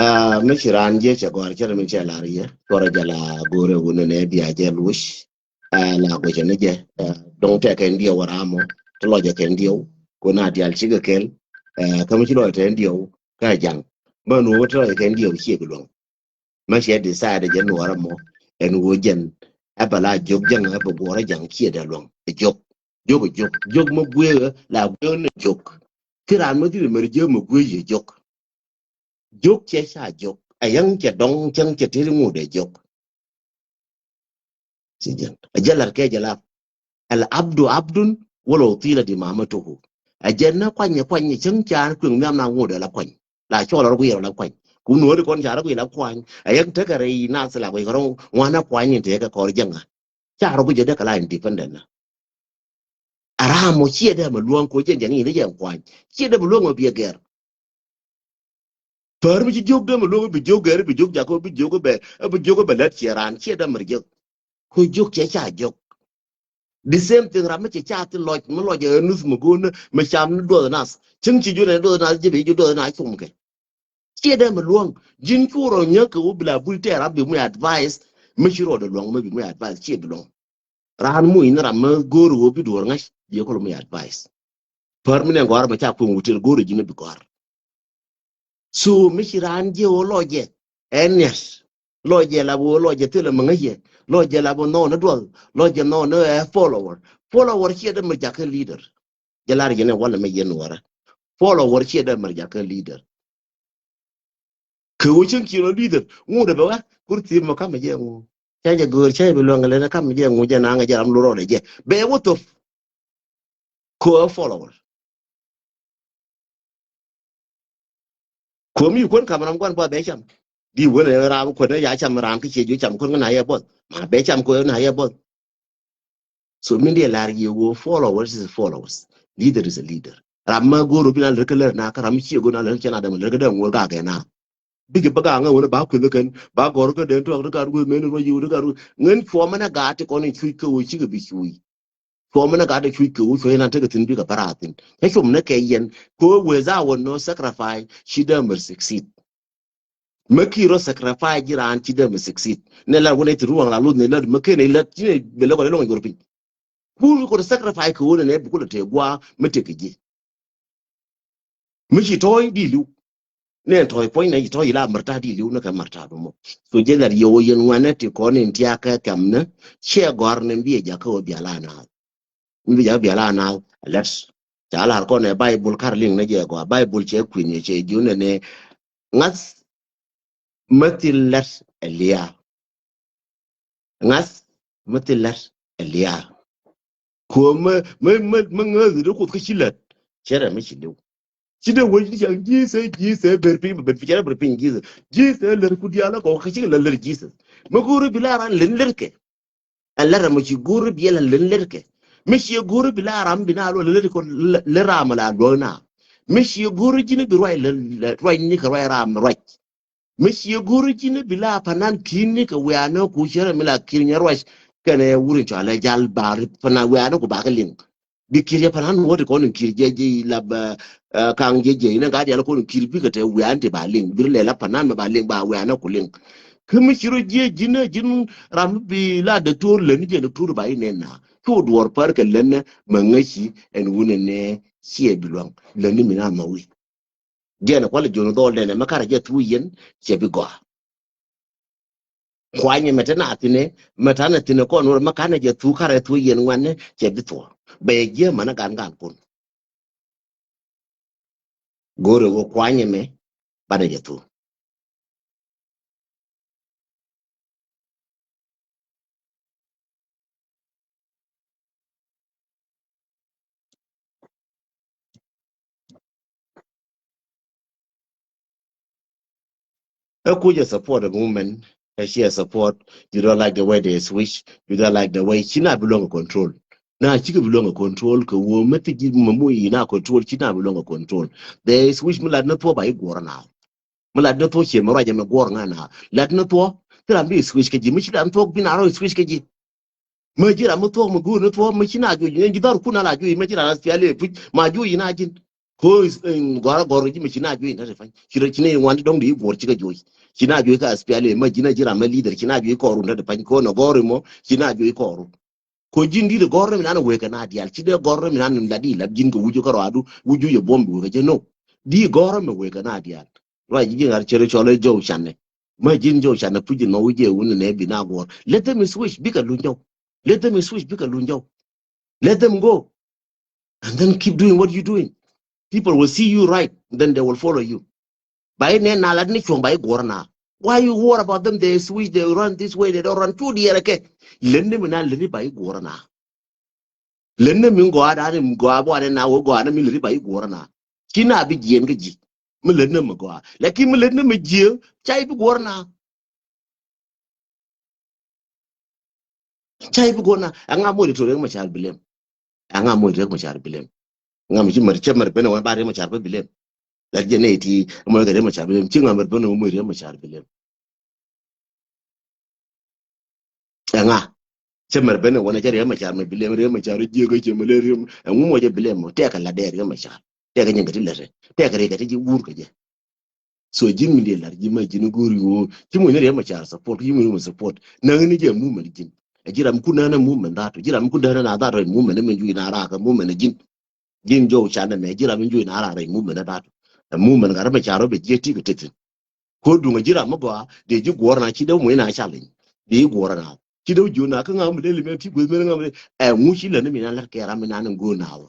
Aa mi ci raan jiɛ cɛ gɔ̱a̱r cɛ rɛ mi cɛ lar yɛ cuɔrɛ jɛ la go̱rɛ wunɛ nɛ bia jɛ luc. Aa la guicɛ ni jɛ aa dɔŋ tɛ kɛn diɛw wä ram mɔ ti lɔcɛ kɛn diɛw. Ko na dial cikɛ kɛl aa kä mi ci lɔcɛ tɛn diɛw kä jaŋ. Mɛ nuɔ̱ mi ti lɔcɛ kɛn diɛw ciɛ bi luɔ̱ŋ. Mä ciɛ decide jɛ nuɔrä mɔ ɛn wä jɛn. Ɛ bɛ la jiök jäŋ ɛ bɛ guɔrä jaŋ ciɛ dɛ luɔ̱ŋ ɛ jiök. Jiök ɛ jiök jiök mä gueekä la gueekä ni jiök. Thi raan mä dhil mɛr jiök mä gueekä yɛ jiök. Jiök cɛ ca jiök ɛ yäŋ cɛ dɔŋ cäŋ cɛ teri ŋut ɛ jiök. Ci jɛn ɛ jɛ lar kɛ jɛ lar. Al abdu abdun wala utila di mama tuhu. Ɛ jɛn na kuany ɛ kuany cäŋ ca kueŋ nhiam na ŋut ɛ la kuany. La cɔl rɔ guiɛ rɔ la kuany. Ku nuɔri kɔn ca rɔ guiɛ la kuany ɛ yɛn tekɛ rɛy nath la guiɛ kɛ rɔ ŋuan na kuany in tekɛ kɔr jɛŋa. Ca rɔ guiɛ jɛ dee kɛ la independent na. A ram mɔ ciɛ dee mɛ luɔ̱ŋ ko jɛn jɛn in jɛn kuany. Ciɛ dee mɛ luɔ̱ŋ mɛ biɛ gɛr. Pär mi ci jiök dee mɛ luɔ̱ŋ bi jiök gɛr bi jiök jakä bi jiök bɛ bi jiök bɛ lät ciɛ ran ciɛ dee mɛ jiök. Ko jiök ciɛ ca jiök. The same thing ram mi ci ca ti lɔc mi lɔc ɛ nuth mɛ go̱o̱n mɛ cam ni duɔth nath. Cäŋ ci jiök ni duɔth nath ji̱ bi jiök duɔth nath cum kɛ. Ciɛ dee mɛ luɔ̱ŋ ji̱n cu rɔ nyäk kɛ wä bi la bul tɛɛr a bi muc advice. Mi ci rɔ dee luɔ̱ŋ mi bi muc advice ciɛ bi luɔ̱ŋ. Raan muc ni ram mi go̱o̱r wä bi duɔ̱ɔ̱r ŋa̱c bi kɔl muc advice. Pär mi nɛ gɔ̱a̱r mɛ ca kueŋ wä tël go̱o̱r ji̱n bi gɔ̱a̱r. So mi ci raan jiɛ wä lɔcɛ ɛn nia̱t lɔcɛ la wä lɔcɛ thilɛ mɛ ŋäcɛ lɔcɛ la wä nhɔn ni duɔl lɔcɛ nhɔn ni ɛ follower. Follower ciɛ dee mɛ jakä leader. Jɛ lar yɛn ɛ walɛ mɛ yɛn wärä. Follower ciɛ dee mɛ jakä leader. Kɛ wä cieŋ ciɛ lɔ leader ŋu dee bɛ wä kur thiep mɔ kamɛ jɛ ŋu. Cɛ jɛ gör cɛ bi luäŋ lɛ kamɛ jɛ ŋu jɛ naŋ jɛ ram lu rɔɔdɛ jɛ bɛ wä thop. Kɛ wä follower. Kɛ wä mi kuän kam ram guan bɔ bɛ cam. Di wä lɛ ram kuän ya cam ram ki ciɛ ju cam kuän na yɛ bɔth ma bɛ cam kɛ wä na yɛ bɔth. So min diɛ lar yɛ wä followers is followers. Leader is a leader. Ram ma go̱o̱r bi na lär kä lär na kä ram mi ciɛ go̱o̱r na lär cɛ na dɛm lär kä dɛm wä gak ɛ na. Bikɛ bä gak ŋä wä na ba kueth kɛn ba gɔr kä dɛn tuak ri gat wä mɛn ruac yi wä ri gat wä ŋän cuɔ mɛn a gat ti kɔn in cuc kä wä cikɛ bi cuc. Cuɔ mɛn a gat ti cuc kä wä cuɔ in an tekɛ thin bikɛ bä rath thin cɛ cum ni kɛ yɛn. Kɛ wä wee za wä nɔ sacrifice ci dämär succeed. Mä ki rɔ sacrifice ji̱ raan ci dee mi succeed. Nɛ lar wä nɛ ti ruɔ̱ŋ la luth nɛ lar mä ken nɛ lar ci nɛ bɛ lɛ kɔ lɛ lɔŋ jor piny. Kur kɔ sacrifice kɛ wä nɛ nɛ bi kulɛ tee gua̱a̱ mä tee kɛ ji̱. Mi ci tɔ̱ɔ̱c di li̱w. Nɛ tɔ̱ɔ̱c puɔ̱ny nɛ ci tɔ̱ɔ̱c ila märta di li̱w nɛ kɛ märta bi mɔ. So jɛ lar yɛ wä yɛn ŋuanɛ ti kɔn in tiakä kɛm nɛ ciɛ gɔ̱r nɛ bi ɛ jakä wä biala naath. Mi bi jakä biala naath a lɛt. Ca lar kɔn ɛ Bible kar liŋ nɛ jɛ gɔaa Bible cɛ kui̱n yɛ cɛ jiun nɛ nɛ ŋa̱th. Mä thil lät ɛ lia̱a̱. Ŋa̱th mä thil lät ɛ lia̱a̱. Kuɔ mä mä mä mä ŋäth ri kuoth kä ci lät. Cɛ rɛ mä ci liw. Ci dee wec ni ca Jesus Jesus ber piny bɛ ber piny cɛ rɛ ber piny Jesus. Jesus lät ku diaal kɔ kä ci lät lät Jesus. Mä go̱o̱r bi la ran lät lät kɛ. Ɛ lät ram mi ci go̱o̱r bi la lät lät kɛ. Mi ci go̱o̱r bi la ram bi na luɔ lät kɔ lät ram la luɔ na. Mi ci go̱o̱r ji̱n bi ruac lät ruac ni kɛ ruac ram ruac. Mi ciɛ go̱r ji̱n bi la panan ki̱n ni kɛ wianä ku cärɛ mi la ki̱n nyɛ ruac kɛnɛ wur in cɔalɛ jal ba panan wianä ku ba kɛ liŋ. Bi ki̱r jɛ panan wä ti kɔn in ki̱r jɛ jɛ la ba kaŋ jɛ jɛ inɛ gat yal kɔn in ki̱r bikɛ tɛ wianä ti ba liŋ bi lɛ la panan mɛ ba liŋ ba wianä ku liŋ. Kä mi ci rɔ jiɛ ji̱n ji̱n ram bi la doktor lɛn jɛ doktor ba inɛ na cu duɔr pär kɛ lɛn mɛ ŋäci ɛn wunɛ nɛ ciɛ bi luaŋ lɛn ni mi na mɛ wi̱i̱. Jɛn kualɛ jiɔn dhɔl nɛnɛ mɛ karɛ jɛ thuu yɛn cɛ bi gɔaa. Kuanyɛ mɛ te na thinɛ mɛ tanɛ thinɛ kɔn wä mɛ kanɛ jɛ thuu karɛ thuu yɛn ŋuanɛ cɛ bi thuɔ. Bɛ yɛ jiɛ mɛnɛ gan gan kun. Go̱rɛ wä kuanyɛ mɛ banɛ jɛ thuu. Ɛ kuc ɛ support ɛ movement ɛ ciɛ support. You don't like the way they switch. You don't like the way ci na bi luäŋ ɛ control. Na cikɛ bi luäŋ ɛ control kɛ wä mɛ ti ji̱ mɛ mu yi na control ci na bi luäŋ ɛ control. They switch mi lat ni thuɔ ba yi guɔr na. Mi lat ni thuɔ̱k ciɛ mi ruac ɛmɛ guɔ̱r ŋa̱ na lat ni thuɔ̱k. Ti ram bi switch kä ji̱ mi ci lat ni thuɔ̱k bi na rɔ switch kä ji̱. Mi ci ram mi thuɔ̱k mi guur ni thuɔ̱k mi ci na juɔc ni ji̱ dhar kun ala juɔc mi ci ram aspiali puc ma juɔc ina ji̱n. Ko gɔr gɔr ji̱ mi ci na juɔc ni ti pany ci rɛ ci ni wan ti dɔŋ di guɔ̱r ci kä juɔc. Ci na juɔc kä aspiali ma ji̱ na ji̱ ram mi leader ci na juɔc kɔru ni ti pany ko na gɔr mɔ ci na juɔc kɔru. Ko ji̱n di̱t gɔ̱rä mi nan wekɛ na diaal ci dee gɔ̱rä mi nan lat di lat ji̱n kɛ wuju kä rɔadu wuju yɛ buɔm bi wekɛ jɛ no. Di gɔ̱rä mi wekɛ na diaal. Ruac ji̱n ŋa̱r cɛ rɛ cɔl ɛ jɔw canɛ. Ma ji̱n jɔw canɛ puc ji̱n ma wuju yɛ wun nɛ bi na gɔ̱r. Let them switch bikɛ luny jɔw. Let them switch bikɛ luny jɔw. Let them go. And then keep doing what you doing. People will see you right, then they will follow you. Ba yi nɛ na lat ni cuɔ̱ŋ ba yi guɔ̱r na. Why you worry about them? They switch, they run this way, they don't run. Cu diɛɛrɛ kɛ. Leni mi na leni ba yi guɔ̱r na. Leni mi gɔaa da ni gɔaa bɔ ni na wä gɔaa ni mi leni ba yi guɔ̱r na. Ci na bi jiɛn kä ji̱. Mi leni mi gɔaa. Lakin mi leni mi jiɛ ca yi bi guɔ̱r na. Ca yi bi guɔ̱r na. Ɛŋa mɔ di tori ɛŋa ma ca bi lem. Ɛŋa moc Riek Machar bi lem? Ŋa mi ci mär cä mär ben ɛ wä ba Riek Machar bä bi lem? Lat jɛ nɛ ti moc kɛ Riek Machar bi lem. Ci ŋa mär ben ɛ wä moc Riek Machar bi lem? Ɛŋa? Cä mär ben ɛ wä nɛ cä Riek Machar mɛ bi lem, Riek Machar jiɛ kɛ cɛ mɛ lɛ Riek, ɛŋu moc jɛ bi lem mɔ? Tɛkɛ la dee Riek Machar. Tɛkɛ nyin kɛ ti lɛtɛ. Tɛkɛ Riek kɛ ti ji̱ wur kɛ jɛ. So ji̱n mi dee lar ji̱ ma ji̱n go̱o̱r yo̱o̱. Ci moc ni Riek Machar support, ci moc ni support. Naŋ ni jɛ movement ji̱n. Ɛ ji̱ ram kun nɛn ɛ movement that. Ji̱ ram kun nɛn ɛ na that ɛ movement min jui̱ na rak ɛ movement ji̱n. Ji̱n jɔw can ɛmɛ ji̱ ram min jui̱ na rak ɛ movement that. Ɛ movement gat Riek Machar ɔ bɛ jiɛ ti kɛ tethin. Ko duŋ ɛ ji̱ ram mi gɔaa dee ji̱ guɔ̱ɔ̱r na ci dee moc na challenge. Dee ji̱ guɔ̱ɔ̱r na ci dee ji̱ na kä ŋa̱m dee limɛ ti gueth mɛn ŋa̱m dee. Ɛ ŋu ci lɛ ni mi na lat kɛ ram mi na ni go̱o̱r na wä.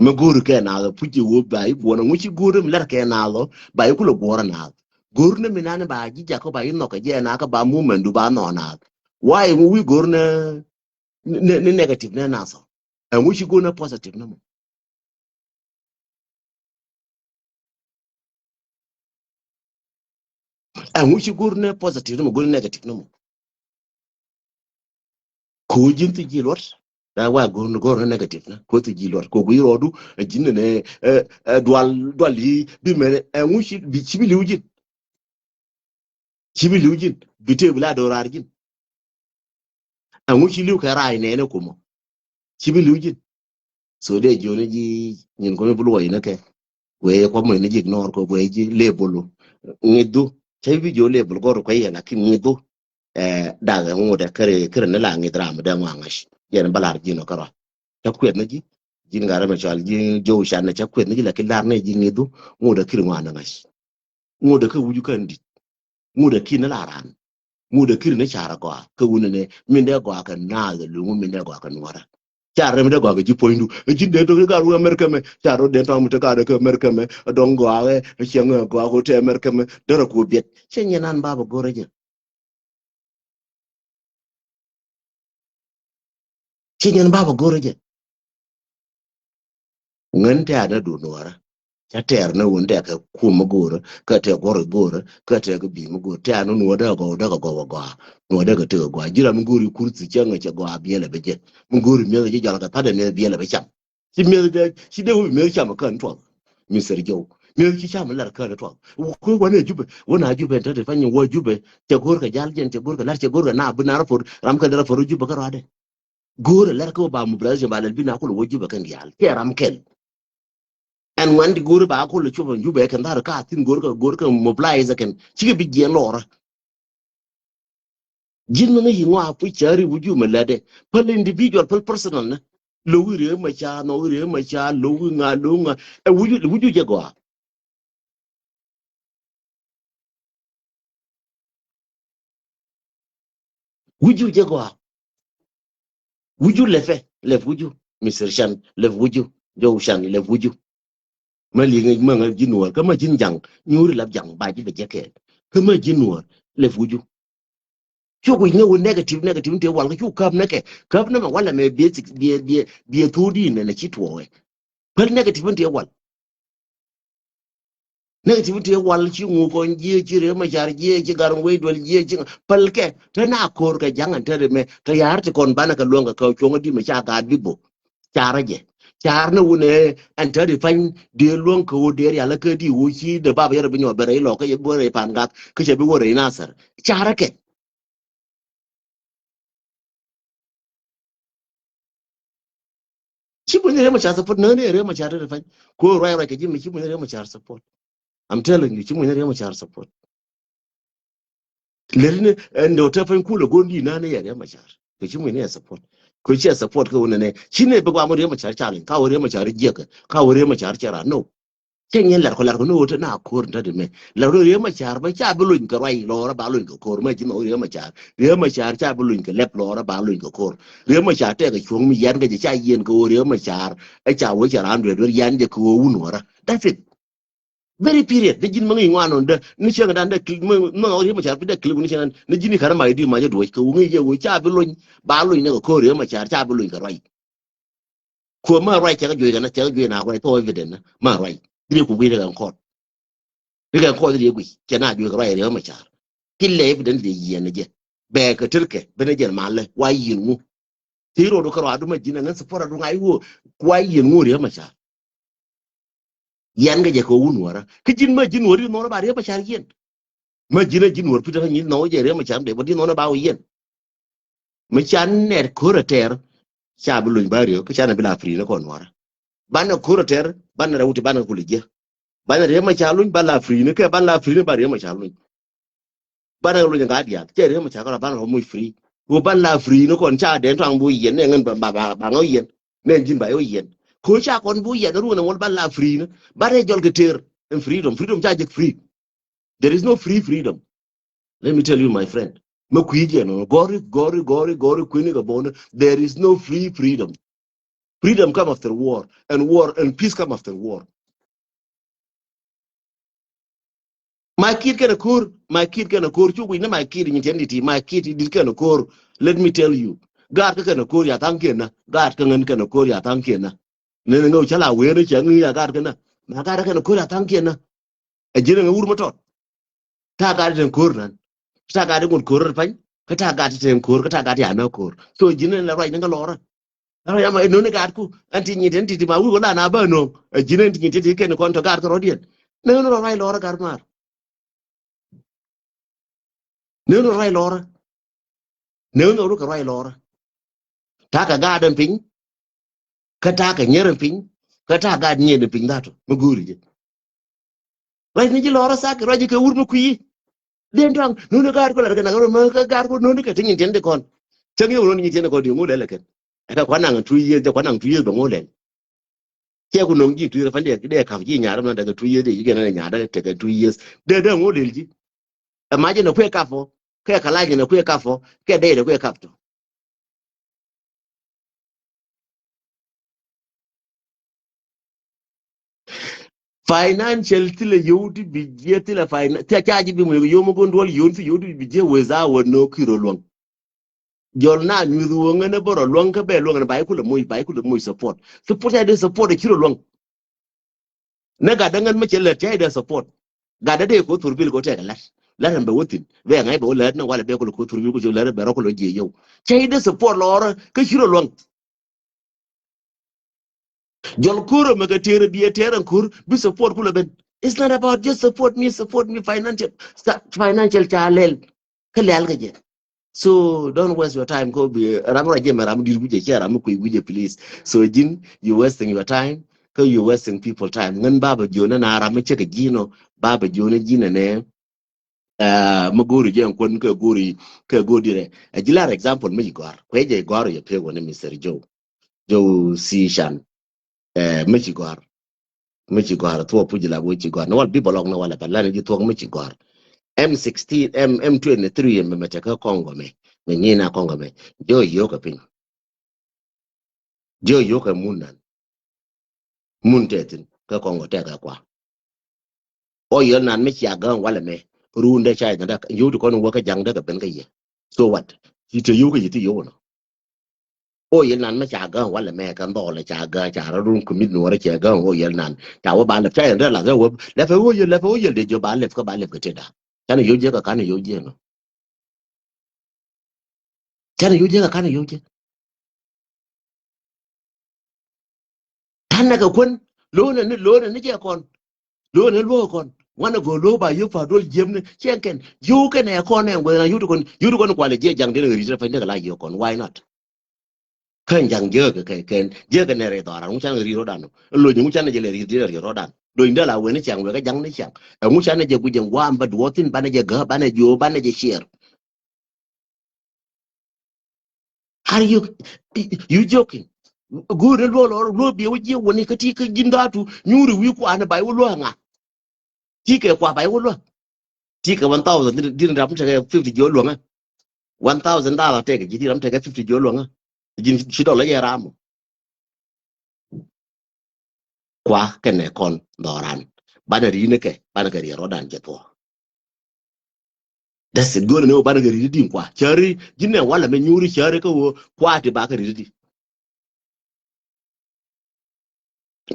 Mi go̱o̱ri kɛ naath ɛ puc i̱ ɣöö ba i̱ guɔ̱n ɛŋu ci go̱o̱ri mi lar kɛ naath ɔ ba i̱ kulɛ guɔ̱r ɛ naath. Go̱o̱ri ni mi nani ba ji̱ jakä ba i̱ nhɔk kɛ jɛ naath kä ba movement du ba nhɔk naath. Why ɛŋu wi̱i̱ go̱o̱ri ni, ni, ni negative ni naath ɔ? Ɛŋu ci go̱o̱ri ni positive ni mɔ? Ɛŋu ci go̱o̱ri ni positive ni mɔ, go̱o̱ri ni negative ni mɔ? Ko ji̱n thi ji̱ luɔt. Da wa go̱r go̱r negative na ko thi ji̱ luɔt ko gui rɔdu. Ji̱n ne, eh, eh, dual dual yi bi mene, eh, ŋu ci bi ci bi liu ji̱n. Ci bi liu ji̱n bi te bi la dorar ji̱n. Eh, ŋu ci liu kɛ rai nene kumɔ. Ci bi liu ji̱n. So de jioni ji̱ nyin kɔmi bi luɔi ne kɛ. Wee kɔmi ne ji̱ ignore ko wee ji̱ label. Ŋidu. Cɛ bi jioni label gɔr kɔ yɛ lakin ŋidu. Eh, dak ŋudɛ kɛrɛ kɛrɛ ni la ŋidu ram dɛ ŋua ŋa̱c. Yɛn ba lar ji̱n kɛ rɔ. Cɛ kuɛth ni ji̱. Ji̱n gat Riek Machar ji̱ jow can ni cɛ kuɛth ni ji̱ lakin lar ni ji̱ ŋidu. Ŋudɛ kiri ŋua ni ŋa̱c. Ŋudɛ kɛ wuju kɛn dit. Ŋudɛ kin ni la ran. Ŋudɛ kiri ni carɛ gɔaa kɛ wuni ni min dee gɔaa kɛ naath luŋu min dee gɔaa kɛ nuɔrɛ. Ca rɛm dee gɔaa kɛ ji̱ puɔ̱nydu. Ji̱n dee dɔk dee gat wä America mɛ. Ca rɔ dee tɔŋ mi te gat kɛ America mɛ. Dɔŋ gɔaa kɛ cieŋ gɔaa kɛ te America mɛ. Dee rɔ kuɔ biɛt. Cɛ nyɛ nan baba go̱rɛ jɛ. Ci nyɛn baba go̱rä jɛ. Ŋän tɛ̈r ni dun wärä. Ca tɛ̈r ni wun tɛ̈ kɛ kum mi go̱rä kä tɛ̈ gɔr go̱rä kä tɛ̈ kɛ bi mi go̱rä tɛ̈r ni nuɔ̱ däk gɔw däk gɔw gɔaa. Nuɔ̱ däk tëk gɔaa ji̱ ram mi go̱ri kurthi cä ŋäc cɛ gɔaa biɛlɛ bɛ jɛ. Mi go̱ri miɛth ji̱ jɔl kɛ thatdɛ miɛth biɛlɛ bɛ cam. Ci miɛth dee ci dee wä bi miɛth cam kän tuɔth. Mister Jow miɛth ci cam lar kän tuɔth. Wä kuɛ wä ni Jubɛ wä na Jubɛ te te pany wä Jubɛ. Cɛ go̱r kɛ jal jɛn cɛ go̱r kɛ lar cɛ go̱r kɛ na bi na rɔ por ram kɛ dee rɔ por Jubɛ kɛ rɔadɛ. Go̱o̱rɛ lɛr kä ba mobilization ba lɛl bi na kulɛ wä Jubɛ kɛn diaal kɛ ram kɛl. Ɛn ŋuan di go̱o̱rɛ ba kulɛ cop ɛn Jubɛ kɛn dhar ka thin go̱o̱rɛ kɛ go̱o̱rɛ kɛ mobilize kɛn cikɛ bi jiɛn lɔrä. Ji̱n mi ŋäc yi ŋɔa puc cäri wä Jubɛ mɛ lɛdɛ päl individual päl personal nä. Lo̱wi Riek Machar, nɔwi Riek Machar, lo̱wi ŋa, lo̱wi ŋa. Ɛ wuju, wuju jɛ gɔaa. Wuju jɛ gɔaa. Wuju lɛpɛ, lɛp wuju. Mister Can, lɛp wuju. Jow Can, lɛp wuju. Ma liŋ ma ŋa ji̱ nuɔr, kä ma ji̱n jaŋ, nyuuri lap jaŋ, ba ji̱ bɛ jɛ kɛɛl. Kä ma ji̱ nuɔr, lɛp wuju. Cu guic ŋä wä negative, negative ni tëë wal kä cu käp nä kɛ. Käp nä mɛ walɛ mɛ biɛ six, biɛ, biɛ, biɛ thodi nɛ nɛ ci tuɔɔkɛ. Päl negative ni tëë wal. Negative ni tëë wal ci ŋu kɔn jiɛ ci Riek Machar jiɛ ci Garang Wei Dual jiɛ ci ŋa. Päl kɛ te na ko̱r kɛ ja̱ŋ ɛn te ri mɛ te ya̱r ti kɔn banɛ kɛ luɔ̱ŋ kɛ kɛ cuɔ̱ŋ di mɛ ca gaat bi bo. Carä jɛ. Car ni wunɛ ɛn te ri pany dee luɔ̱ŋ kɛ wä dee rial kä di wä ci de bab yɛr bi nyɔ bɛ rɛy lɔ kä yɛ bi wä rɛy pan gat kä cɛ bi wä rɛy Nasir. Carä kɛ. Ci muny ni Riek Machar support, nä ni Riek Machar te pany. Ko ruac ruac kɛ ji̱ mi ci muny ni Riek Machar support. I'm telling you, ci muny ni Riek Machar support. Lɛri ni ɛn dɔ̱ te pany kulɛ go̱n di nä ni Riek Machar. Kɛ ci muny ni support. Ko ci support kɛ wunɛ nɛ ci ni bi gua mɔ Riek Machar challenge ka wä Riek Machar jiɛk ka wä Riek Machar cɛ ran no. Cɛ nyɛn lar kɔ lar kɔ ni ɣöö te na ko̱r ni te di mɛ. Lar kɔ Riek Machar bä ca bi lony kɛ ruac lɔɔrä ba lony kɛ ko̱r mɛ ji̱n ɣöö Riek Machar. Riek Machar ca bi lony kɛ lɛp lɔɔrä ba lony kɛ ko̱r. Riek Machar tɛk kɛ cuɔ̱ŋ mi yɛn kɛ jɛ ca yiɛn kɛ ɣöö Riek Machar. Ɛ ca wee ca raan duet duet yɛn jɛ kɛ ɣöö wun wärä. That's it. Very period. Dee ji̱n mäŋ i̱ ŋuan nɔn dee ni cieŋ dan dee kil mäŋ ɣöö Riek Machar bi dee kil wun cieŋ dan ni ji̱n i̱ ka̱n ma i̱ di ma jɛ duɔ̱c kɛ wun i̱ jɛ wee ca bi lony ba lony ni kɛ ko̱r Riek Machar ca bi lony kɛ ruac. Kuɔ ma ruac cɛ kɛ juec kɛ na cɛ kɛ juec na kuɔ ɛ thok evident na ma ruac. Diri ku guic rɛ kɛ kɔt. Ri kɛ kɔt diri guic cɛ na juec kɛ ruac Riek Machar. Ki lɛ evident diri yiɛn ni jɛ. Bɛ kɛ tir kɛ ben ni jɛ malɛ wa yin ŋu. Ti ro̱du kɛ rɔadu ma ji̱n ɛ ŋän support adu ŋa̱c wä. Kuay yɛn ŋo̱ Riek Machar. Yɛn kɛ jɛ kɛ wun wärä. Kä ji̱n ma ji̱n wä ri nhɔn ba Riek Machar yɛn. Ma ji̱n a ji̱n wär pitɛ kä nyin nhɔn jɛ Riek Machar dee ba di nhɔn ba wä yɛn. Mi ca nɛt ko̱r a tɛr, ca bi luny ba Riek, kä ca nɛ bi la free ni kɔn wara. Banɛ ko̱r a tɛr, banɛ rɛw ti banɛ kuli jiɛ. Banɛ Riek Machar luny, ban la free ni kɛ, ban la free ni ba Riek Machar luny. Banɛ luny ŋa diaal, cɛ Riek Machar kɔn banɛ rɔ muc free. Wä ban la free ni kɔn ca dɛn tuaŋ bu yɛn, nɛ ŋɛn ba, ba, ba, ba ŋa yɛn. Nɛ ji̱n ba yɔ yɛn. Ko̱ ca kɔn bu yɛn, ruun ɛ ŋuɔl ban la free ni. Banɛ jɔl kɛ tɛr, in freedom, freedom ca jek free. There is no free freedom. Let me tell you, my friend. Ma kui̱ jɛ nɔ, gɔri, gɔri, gɔri, gɔri, kuini ka bɔni. There is no free freedom. Freedom come after war, and war, and peace come after war. My kid kɛn a ko̱r, my kid kɛn a ko̱r, cu wi̱c ni my kid nyin tiɛn di ti, my kid dit kɛn a ko̱r. Let me tell you. Gaat kä kɛn a ko̱r ya thaŋ kiɛn na. Gaat kä ŋän kɛn a ko̱r ya thaŋ kiɛn na. Nɛn ŋäw cä la wen cɛ ŋi̱i̱c a gaat kɛn na. Ma gaat kä kɛn a ko̱r ya thaŋ kiɛn na. Ɛ ji̱n ɛ ŋä wur ma tɔt. Ta̱a̱ gat iten ko̱r nan. Ta̱a̱ gat iŋut ko̱r rot pany. Kä ta̱a̱ gat iten ko̱r, kä ta̱a̱ gat ianä ko̱r. So ji̱n in la ruac ni kä lɔrä. La ruac ama inoni gat ku. Ɛn ti nyin tin ti ti ma wi̱i̱ wä la na bä nööŋ. Ɛ ji̱n in ti nyin tin ti kɛn kɔn tɔ gat kä rɔ̱diɛn. Nööŋ rɔ ruac lɔrä gat maar. Nööŋ rɔ ruac lɔrä. Nööŋ rɔ ruac lɔrä. Ta̱a̱ kɛ gat in piny. Kä ta̱a̱ kɛ nyier in piny. Kä ta̱a̱ gat nyier in piny dhatu. Mi go̱o̱ri jɛ. Ruac ni ji̱ lɔrä thak, ruac ji̱ kɛ wur mi kui̱. Den tuaŋ, nuni gaat ku lat kɛ nak rɔ mä kä gaat ku nuni kɛ ti nyin tiɛn di kɔn. Cäŋ yɛ wä nuni nyin tiɛn di kɔn di ŋu lɛl kɛn. Ɛ kɛ kuan naŋ two years, jɛ kuan naŋ two years bɛ ŋu lɛl. Cɛ ku no̱ŋ ji̱ tui̱th fan dee, dee kap ji̱ nyaar mɛ dee kɛ two years dee ji̱ gɛn nɛ nyaar dee tekɛ two years. Dee dee ŋu lɛl ji̱. Ɛ ma jɛ nɛ kuɛ kap fɔ, kɛ kɛ la jɛ nɛ kuɛ kap fɔ, kɛ dee dee kuɛ kap tɔ. Financial thilɛ yio̱w ti bi jiɛ thilɛ finan-, thilɛ ca ji̱ bi muc yio̱w mi go̱n duɔl yio̱w ti yio̱w ti bi jiɛ weza wä no̱o̱k ki rɔ luäŋ. Jɔl na nyuth wä ŋän ɛ bä rɔ luäŋ kä bɛ luäŋ ɛ ba i̱ kulɛ muc, ba i̱ kulɛ muc support. Support ca dee support ɛ ci rɔ luäŋ. Nɛ gat däŋ ŋän mi cɛ lät cɛ idɛ support. Gat dä dee ko̱ thurbil ko̱ tɛk lät. Lät ɛn bɛ wä thi̱n. Bɛ ŋa̱c bɛ wä lät ni walɛ bɛ kɔl ko̱ thurbil ko̱ cɛ lät bɛ rɔ kɔl jiɛ yio̱w. Cɛ idɛ support lɔrä kä ci rɔ luäŋ. Jɔl ko̱r ɛmɛ kɛ tëër ɛ biɛ tëër ɛn ko̱r bi support kulɛ ben. It's not about just support me, support me financial. Sa-, financial ca lɛl. Kä lɛl kɛ jɛ. So don't waste your time. Ko bi ram ra jɛ mɛ ram dir gujɛ cɛ ram kui̱ gujɛ, please. So ji̱n, you wasting your time. Kä you wasting people time. Ŋän baba jiɔnɛ na ram mi cɛ kɛ ji̱n ɔ. Baba jiɔnɛ ji̱n ɛnɛ. Ɛ, mi go̱o̱ri jɛ kuɔn kɛ go̱o̱ri, kɛ go̱o̱ri rɛ. Ɛ ji̱ lar example mi ci gɔ̱a̱r. Kuɛ jɛ gɔ̱a̱r yɛ pek wä ni Mister Joe. Joe C. Chan. Ɛ, mi ci gɔ̱a̱r. Mi ci gɔ̱a̱r thuɔk puc la wä ci gɔ̱a̱r. Ni wal bi bɔlɔk ni wal ɛ pɛ lan ji̱ thuɔk mi ci gɔ̱a̱r. M sixteen, M, M twenty-three mɛ mɛ tɛ kä Kɔŋgɔ mɛ. Mɛ nyin a Kɔŋgɔ mɛ. Joe yio̱k ɛ piny. Jiö yio̱k ɛ mun nan. Mun tɛthin kä Kɔŋgɔ tɛk ɛ kua. Ɔ yɛl nan mi cia gäŋ walɛ mɛ. Run dee ca yɛ dak yio̱k ti kɔn wä kä jaŋ dee kɛ ben kä yɛ. So what? Ci te yio̱k kä yi ti yio̱k nɔ. Ɔ yɛl nan mi ca gäŋ walɛ mɛ kɛ ndhɔl ca gäŋ ca rɔ run kumith nuɔrɛ cɛ gäŋ ɔ yɛl nan. Ca wä ba lɛp ca yɛ dee lath wä lɛp ɛ ɔ yɛl lɛp ɛ ɔ yɛl dee jiö ba lɛp kä ba lɛp kä te da. Canɛ yio̱k jiɛ kä kanɛ yio̱k jiɛ nɔ. Canɛ yio̱k jiɛ kä kanɛ yio̱k jiɛ. Tanɛ kɛ kuän lo̱o̱nɛ ni lo̱o̱nɛ ni jɛ kɔn. Lo̱o̱nɛ luɔ̱k kɔn wanɛ go̱o̱r lo̱o̱ ba yio̱k pa duɔl jiäpni cɛ kɛn yio̱k kɛn ɛ kɔn ɛ wee na yio̱k ti kɔn yio̱k ti kɔn kualɛ jiɛ jaŋ diɛn ɛ ɣöö ri̱t rɛ pɛny dee kɛ la yio̱k kɔn. Why not? Kän jaŋ jiäk kɛ kɛn jiäk kɛ nɛ rɛy dhɔran ŋu canɛ ri̱t rɔ̱dan. Lo̱ny ŋu canɛ jɛ lɛ ri̱t diɛn ɛ ri̱t rɔ̱dan. Lo̱ny dee la wen ni ciaŋ wek kä jaŋ ni ciaŋ. Ɛ ŋu canɛ jɛ guic jɛ ŋuam bä duɔth thin banɛ jɛ gä banɛ jiö banɛ jɛ ciɛɛr. Are you, you joking? Go̱o̱r ni luɔk lɔr luɔk biɛ wä jiɛ wä ni kä ti kä ji̱n dhatu nyuuri wi̱i̱ kuanɛ ba i̱ wä luɔk ŋa? Ti kɛ kua ba i̱ wä luɔk. Ti kɛ one thousand di̱n ram tekɛ fifty jiɔ luɔŋä. One thousand dollar tekɛ ji̱ di̱n ram tekɛ fifty jiɔ luɔŋä. Ji̱n ci dollar jɛ ram mɔ. Kua kɛnɛ kɔn dhɔran banɛ ri̱n kɛ banɛ kɛ riɛ rɔdan jɛ thuɔ. That's it. Go̱o̱rɛ ni wä banɛ kɛ ri̱n di̱n kua cäri ji̱n nɛ walɛ mɛ nyuuri cäri kä wä kua ti ba kɛ ri̱n di̱n.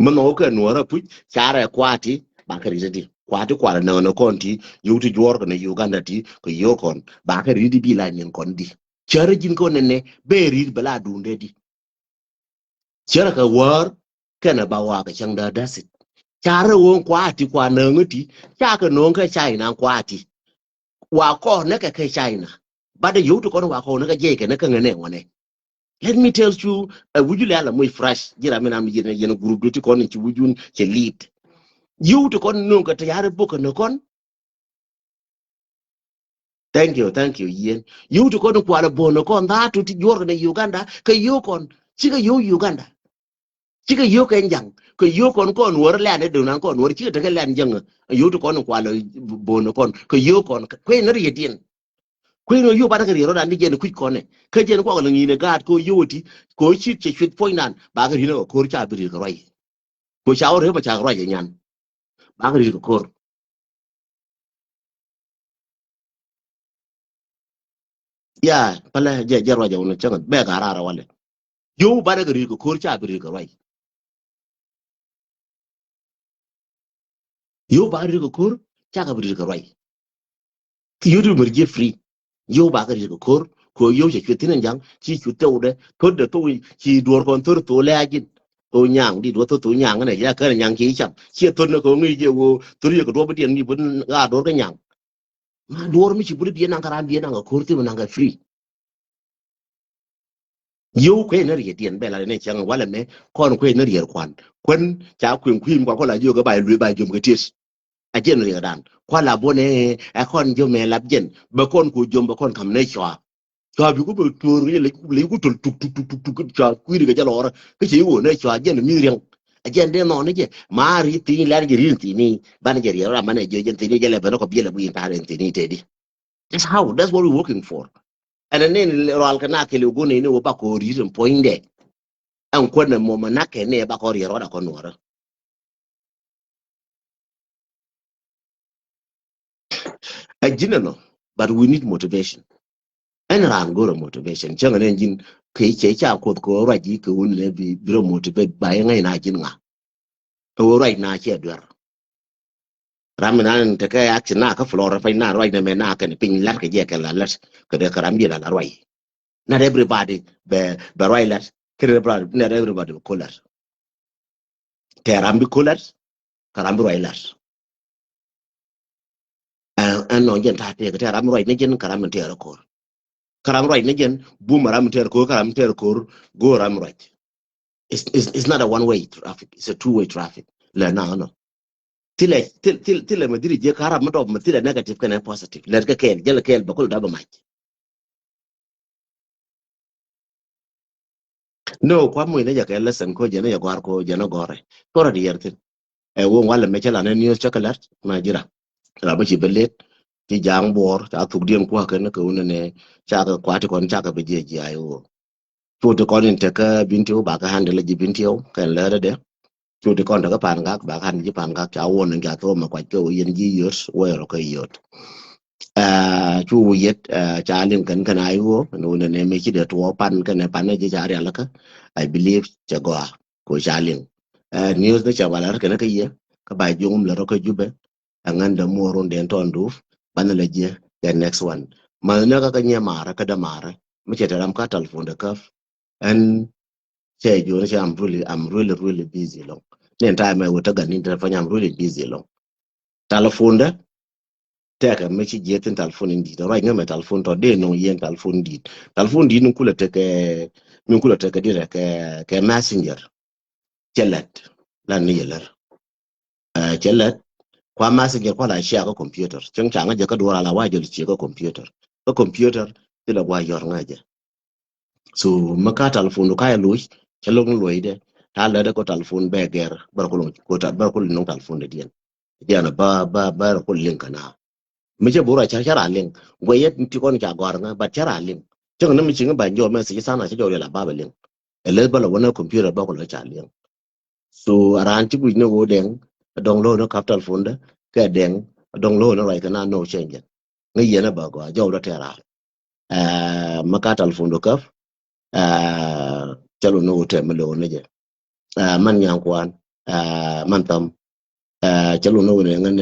Mɛ nɔ kɛ nuɔrɛ puc carɛ kua ti ba kɛ ri̱n di̱n kua ti kua lɛ nɛ kɔn ti yio̱w ti juɔr kɛ nɛ Uganda ti kɛ yio̱w kɔn ba kɛ ri̱n di̱n bi la nyin kɔn di̱n. Cärä ji̱n kɔn nɛnɛ bɛ ri̱t bɛ la duundɛ di. Cärä kɛ wäär kɛnɛ ba wakä cäŋ dee däsit. Carɛ ɣöö kua̱a̱ ti kua̱a̱ nääŋä ti cakɛ nööŋ kɛ China kua̱a̱ ti. Wa kɔn nɛ kɛ kɛ China. Bat dee yio̱w ti kɔn wa kɔn nɛ kɛ jiɛc kɛ nɛ kä ŋɛ nɛ ŋuɔnɛ. Let me tell you, ɛ wi̱c ju lɛ ala moc fresh ji̱ ram mi nam ni yɛn, yɛn group du ti kɔn in ci wi̱c jun cɛ lead. Yio̱w ti kɔn nööŋ kɛ tayari bok kɛ nɛ kɔn. Thank you, thank you, yien. Yio̱w ti kɔn kualɛ bo̱o̱n kɔn dha̱a̱t tu ti juɔ̱r kɛ nɛ Uganda kɛ yio̱w kɔn. Cikɛ yio̱w Uganda. Cikɛ yio̱w kɛ ja̱ŋ kɛ yio̱w kɔn kɔn wär lɛn ɛ dönan kɔn wär cikɛ tekɛ lɛn ja̱ŋ. Yio̱w ti kɔn kualɛ bo̱o̱n kɔn kɛ yio̱w kɔn kuɛ nä riet yɛn. Kuɛ nä yio̱w banɛ kɛ riet rɔ̱dan di jɛn kui̱c kɔn ɛ kä jɛn kuakɛ lɛ ŋi̱i̱n ɛ gaat kɛ yio̱w ti kɛ ci cɛ cuet puɔ̱nydan bakɛ riet nä kɛ ko̱r ca bi riet kɛ ruac. Kɛ ca wä rep a ca ruac ɛ nyan. Bakɛ riet kɛ ko̱r. Ya, pälɛ jɛ, jɛ ruac ɛ wun cäŋ bɛ ka rara walɛ. Yio̱w banɛ kɛ riet kɛ ko̱r ca bi riet kɛ ruac. Yio̱w ba riet kɛ ko̱r ca kɛ bi riet kɛ ruac. Ki yio̱w ti bi mär jiɛ free. Yio̱w ba kɛ riet kɛ ko̱r kɛ yio̱w cɛ cuet thi̱n ɛn ja̱ŋ ci cuet thɛwdɛ thotdɛ thok ci duɔ̱ɔ̱r kɔn thor thok lɛ a ji̱n. Thok nyaŋ di duɔ̱ɔ̱r thok thok nyaŋ nɛ ya kɛn nyaŋ ci cam ci thot nɛ kɛ ŋi̱i̱c jɛ ɣöö thor yɛ kɛ duɔ̱ɔ̱r bi diɛn mi bun ɣaa duɔ̱ɔ̱r kä nyaŋ. Ma duɔ̱ɔ̱r mi ci bun biɛ naŋ kɛ ram biɛ naŋ kɛ ko̱r thi̱n naŋ kɛ free. Yio̱w kuɛ nä riet diɛn bɛ la nɛ cäŋ walɛ mɛ kɔn kuɛ nä riet kuan kuɛn ca kuɛn kui̱m kua kɔ la jiök kɛ ba luee ba jiöm kɛ tiet. A jɛn riet dan kua la buɔnɛ ɛ kɔn jiöm ɛ lap jɛn bɛ kɔn ku jiöm bɛ kɔn kam nɛ cua. Cua bi ku bɛ tuɔr kɛ lɛ ku tol tuk tuk tuk tuk tuk cua kui̱ri kɛ jɛ lɔrä kä cɛ iwɔ nɛ cua jɛn mi riɛŋ. A jɛn dee nɔn ni jɛ ma ri thi̱n lɛr jɛ ri thi̱n ni ban jɛ riet ram man ɛ jiö jɛn thi̱n ni jɛ lɛ bɛ nɔ kɔ biɛlɛ bu in ta̱a̱ ri thi̱n ni tedi. That's how, that's what we're working for. Ɛn ɛn ni rual kɛ nak kɛl igun ni wä bakɔ ri̱t in puɔ̱nydɛ. Ɛn kuɛn ɛmɔ mɛ nak kɛ ni bakɔ riɛt ruɔt akɔ nuɔrä. Ɛ ji̱n ɛnɔ, but we need motivation. Ɛn raan go̱rɛ motivation cäŋ ɛn ɛn ji̱n kɛ cɛ ca kuoth kɛ ruac ji̱ kɛ wun lɛ bi bi rɛ motivate ba yɛ ŋäc na ji̱n ŋa. Kɛ wä ruac na ciɛ duer. Ram mi nan tekɛ action na kä Florida pany na ruac na mɛ na kɛn piny lat kɛ jɛ kɛ la lat kɛ dee kɛ ram bi la la ruac. Not everybody bɛ bɛ ruac lat kɛ dee everybody, not everybody bɛ ko lat. Tɛ ram bi ko lat kɛ ram bi ruac lat. Ɛn ɛn nɔ jɛn ta tɛ kɛ tɛ ram bi ruac ni jɛn kɛ ram mi tɛ rɛ kor. Kɛ ram ruac ni jɛn bum ram mi tɛ rɛ kor kɛ ram mi tɛ rɛ kor go ram ruac. It's, it's, it's not a one way traffic. It's a two way traffic. Lɛ na nɔ. Thilɛ thil thil thilɛ mɛ dhiri jɛ ka rap mi dɔp mɛ thilɛ negative kɛnɛ positive. Lɛt kɛ kɛɛl jɛl kɛɛl bɛ kul dap mac. No, kua muc ni jɛ kɛ lesson ko jɛ ni jɛ gɔar ko jɛ ni gɔrɛ. Kɔrɛ di yɛr thin. Ɛ wo ŋualɛ mɛ cɛ la ni news cɛ kɛ lɛt ma jira. Rap mi ci bɛ let. Ci jaŋ buɔr ca thuk diɛn kua kɛn kɛ wunɛ ni ca kɛ kuati kɔn ca kɛ bɛ jɛ jiay wo. Cu ti kɔn in tekä Bintiw ba kä handle ji̱ Bintiw kɛn lɛ rɛ dɛ. Cu ti kɔn tekä Pangak ba kä handle ji̱ Pangak ca won in ca thom mɛ kuac kɛ wä yɛn ji̱ yot wä yɛ rɔ kä yot. Cu wä yet ca liŋ kɛn kɛn a iwɔ ni wun in ɛmɛ ci dee tuɔ pan kɛn ɛ pan ɛ ji̱ ca rial kä. I believe cɛ gɔaa ko ca liŋ. News ni cɛ ba lɛ rɛ kɛn kä yɛ kä ba jiŋ wum lɛ rɔ kä Jubɛ. Ɛŋɛn dɛ muɔr run den tɔn duuf banɛ lɛ jiɛ kɛ next one. Math nɛ kä kä nyɛ marä kä dɛ marä mi cɛ tɛ ram kä telephone dɛ käp. Ɛn cɛ jiɔn cɛ I'm really, I'm really, really busy lɔŋ. Ni ɛn time ɛ wä tä gan ni tɛ fany I'm really busy lɔŋ. Telephone dɛ tɛkɛ mi ci jiɛ thin telephone in dit ruac ŋä mɛ telephone tɔ dee nɔŋ yɛn telephone dit. Telephone dit ni kulɛ tekɛ, ni kulɛ tekɛ dit kɛ, kɛ messenger. Cɛ lɛt lan ni yɛ lɛr. Cɛ lɛt kua messenger kua la share kä computer cäŋ ca ŋä jɛ kä duɔr ala wa jɔl share kä computer. Kä computer thilɛ gua yɔr ŋä jɛ. So mi ka telephone du ka yɛ loc cɛ loŋ ni loc dɛ ta lɛ dɛ ko telephone bɛ gɛr bɛr ko loŋ ko ta bɛr ko loŋ telephone dɛ diɛn. Diɛn ba ba bɛr ko liŋ kana. Mi cɛ bor a ca ca ra liŋ guɛ yɛ ti kɔn ca gɔr ŋä but ca ra liŋ. Cäŋ ni mi ci ŋä ba jɔ message sana ca jɔ riɛl a ba bɛ liŋ. Ɛ lɛ bä lɛ wä ni computer bä kɔ lɛ ca liŋ. So a raan ci guic ni ɣöö dɛŋ a dɔŋ lo̱o̱ ni kap telephone dä kɛ dɛŋ a dɔŋ lo̱o̱ ni ruac kɛ na no change. Ŋä yɛn a bä gɔaa jɔw dä tɛɛr a. Ɛ ma ka telephone du käp. Ɛ cɛ lo̱o̱ ni ɣöö tɛm mi lo̱o̱ ni jɛ. Ɛ man nyaŋ kuan. Ɛ man tham. Ɛ cɛ lo̱o̱ ni ɣöö ni ŋän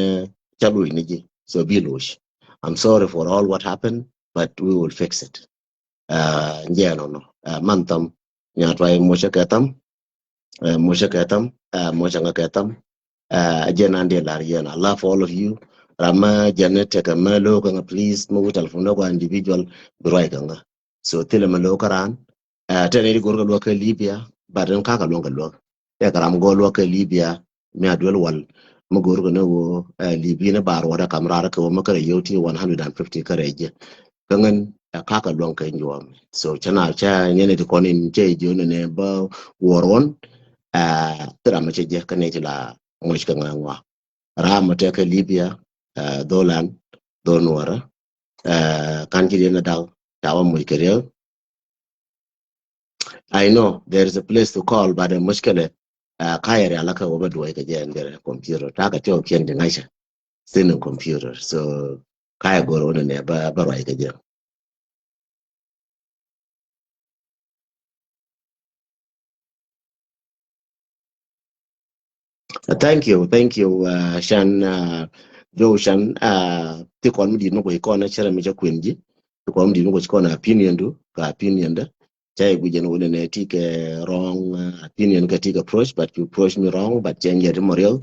cɛ lo̱o̱ ni jɛ so bi lo̱o̱. I'm sorry for all what happened but we will fix it. Ɛ, jɛ nɔnɔ. Ɛ, man tham. Nya tuay mucɛ kɛ tham. Ɛ, mucɛ kɛ tham. Ɛ, mucɛ ŋa kɛ tham. Ɛ, jɛ nan dee lar yɛn. I love all of you. Ram ma jɛn ni tekɛ mɛ lo̱o̱ kɛ ŋa, please, mɛ wut telephone ni kua individual bi ruac kɛ ŋa. So thilɛ mɛ lo̱o̱ kä ran. Ɛ, tɛn ni di go̱r kɛ luäk kä Libya, but in kakɛ luäŋ kɛ luäk. Tɛk ram gɔl wä kä Libya, mi a duel wal, mi go̱r kɛ ni ɣöö, ɛ, Libya ni bar wä dɛ kam rar kɛ wä mi kärɛ yio̱w ti one hundred and fifty kärɛ jɛ. Kä ŋän, ɛ, kakɛ luäŋ kɛ juɔm. So cɛ na cɛ nyɛ ni ti kɔn in cɛ jiö ni ni bä wuɔr ɣɔn, ɛ, ti ram cɛ jɛ kä ni ti la muc kɛ ŋä ŋua. Ram mɛ tɛk kä Libya, ɛ, dholan, dhol nuɔrä, ɛ, kan ci diɛn dak, ca wä muc kɛ riek. I know there is a place to call, but the mushkila, uh, kaya ri alaka wä bä duwai kɛ jɛ ɛn gɛrɛ computer. Ta kɛ tiɔ kiɛn di ŋa̱cä. Thin in computer. So kaya goro wä nɛ bä, bä ruai kɛ jɛ. Uh, thank you, thank you, uh, Shan, uh, Joe Shan, uh, ti kɔn mi dit mi guic kɔn cɛ rɛ mi cɛ kuën ji̱. Ti kɔn mi dit mi guic kɔn opinion du, ka opinion dä. Cɛ i̱ guic jɛn wunɛ nɛ ti kɛ wrong, uh, opinion kɛ ti kɛ approach, but you approach me wrong, but cɛ nyɛ ti mɔ riɛl.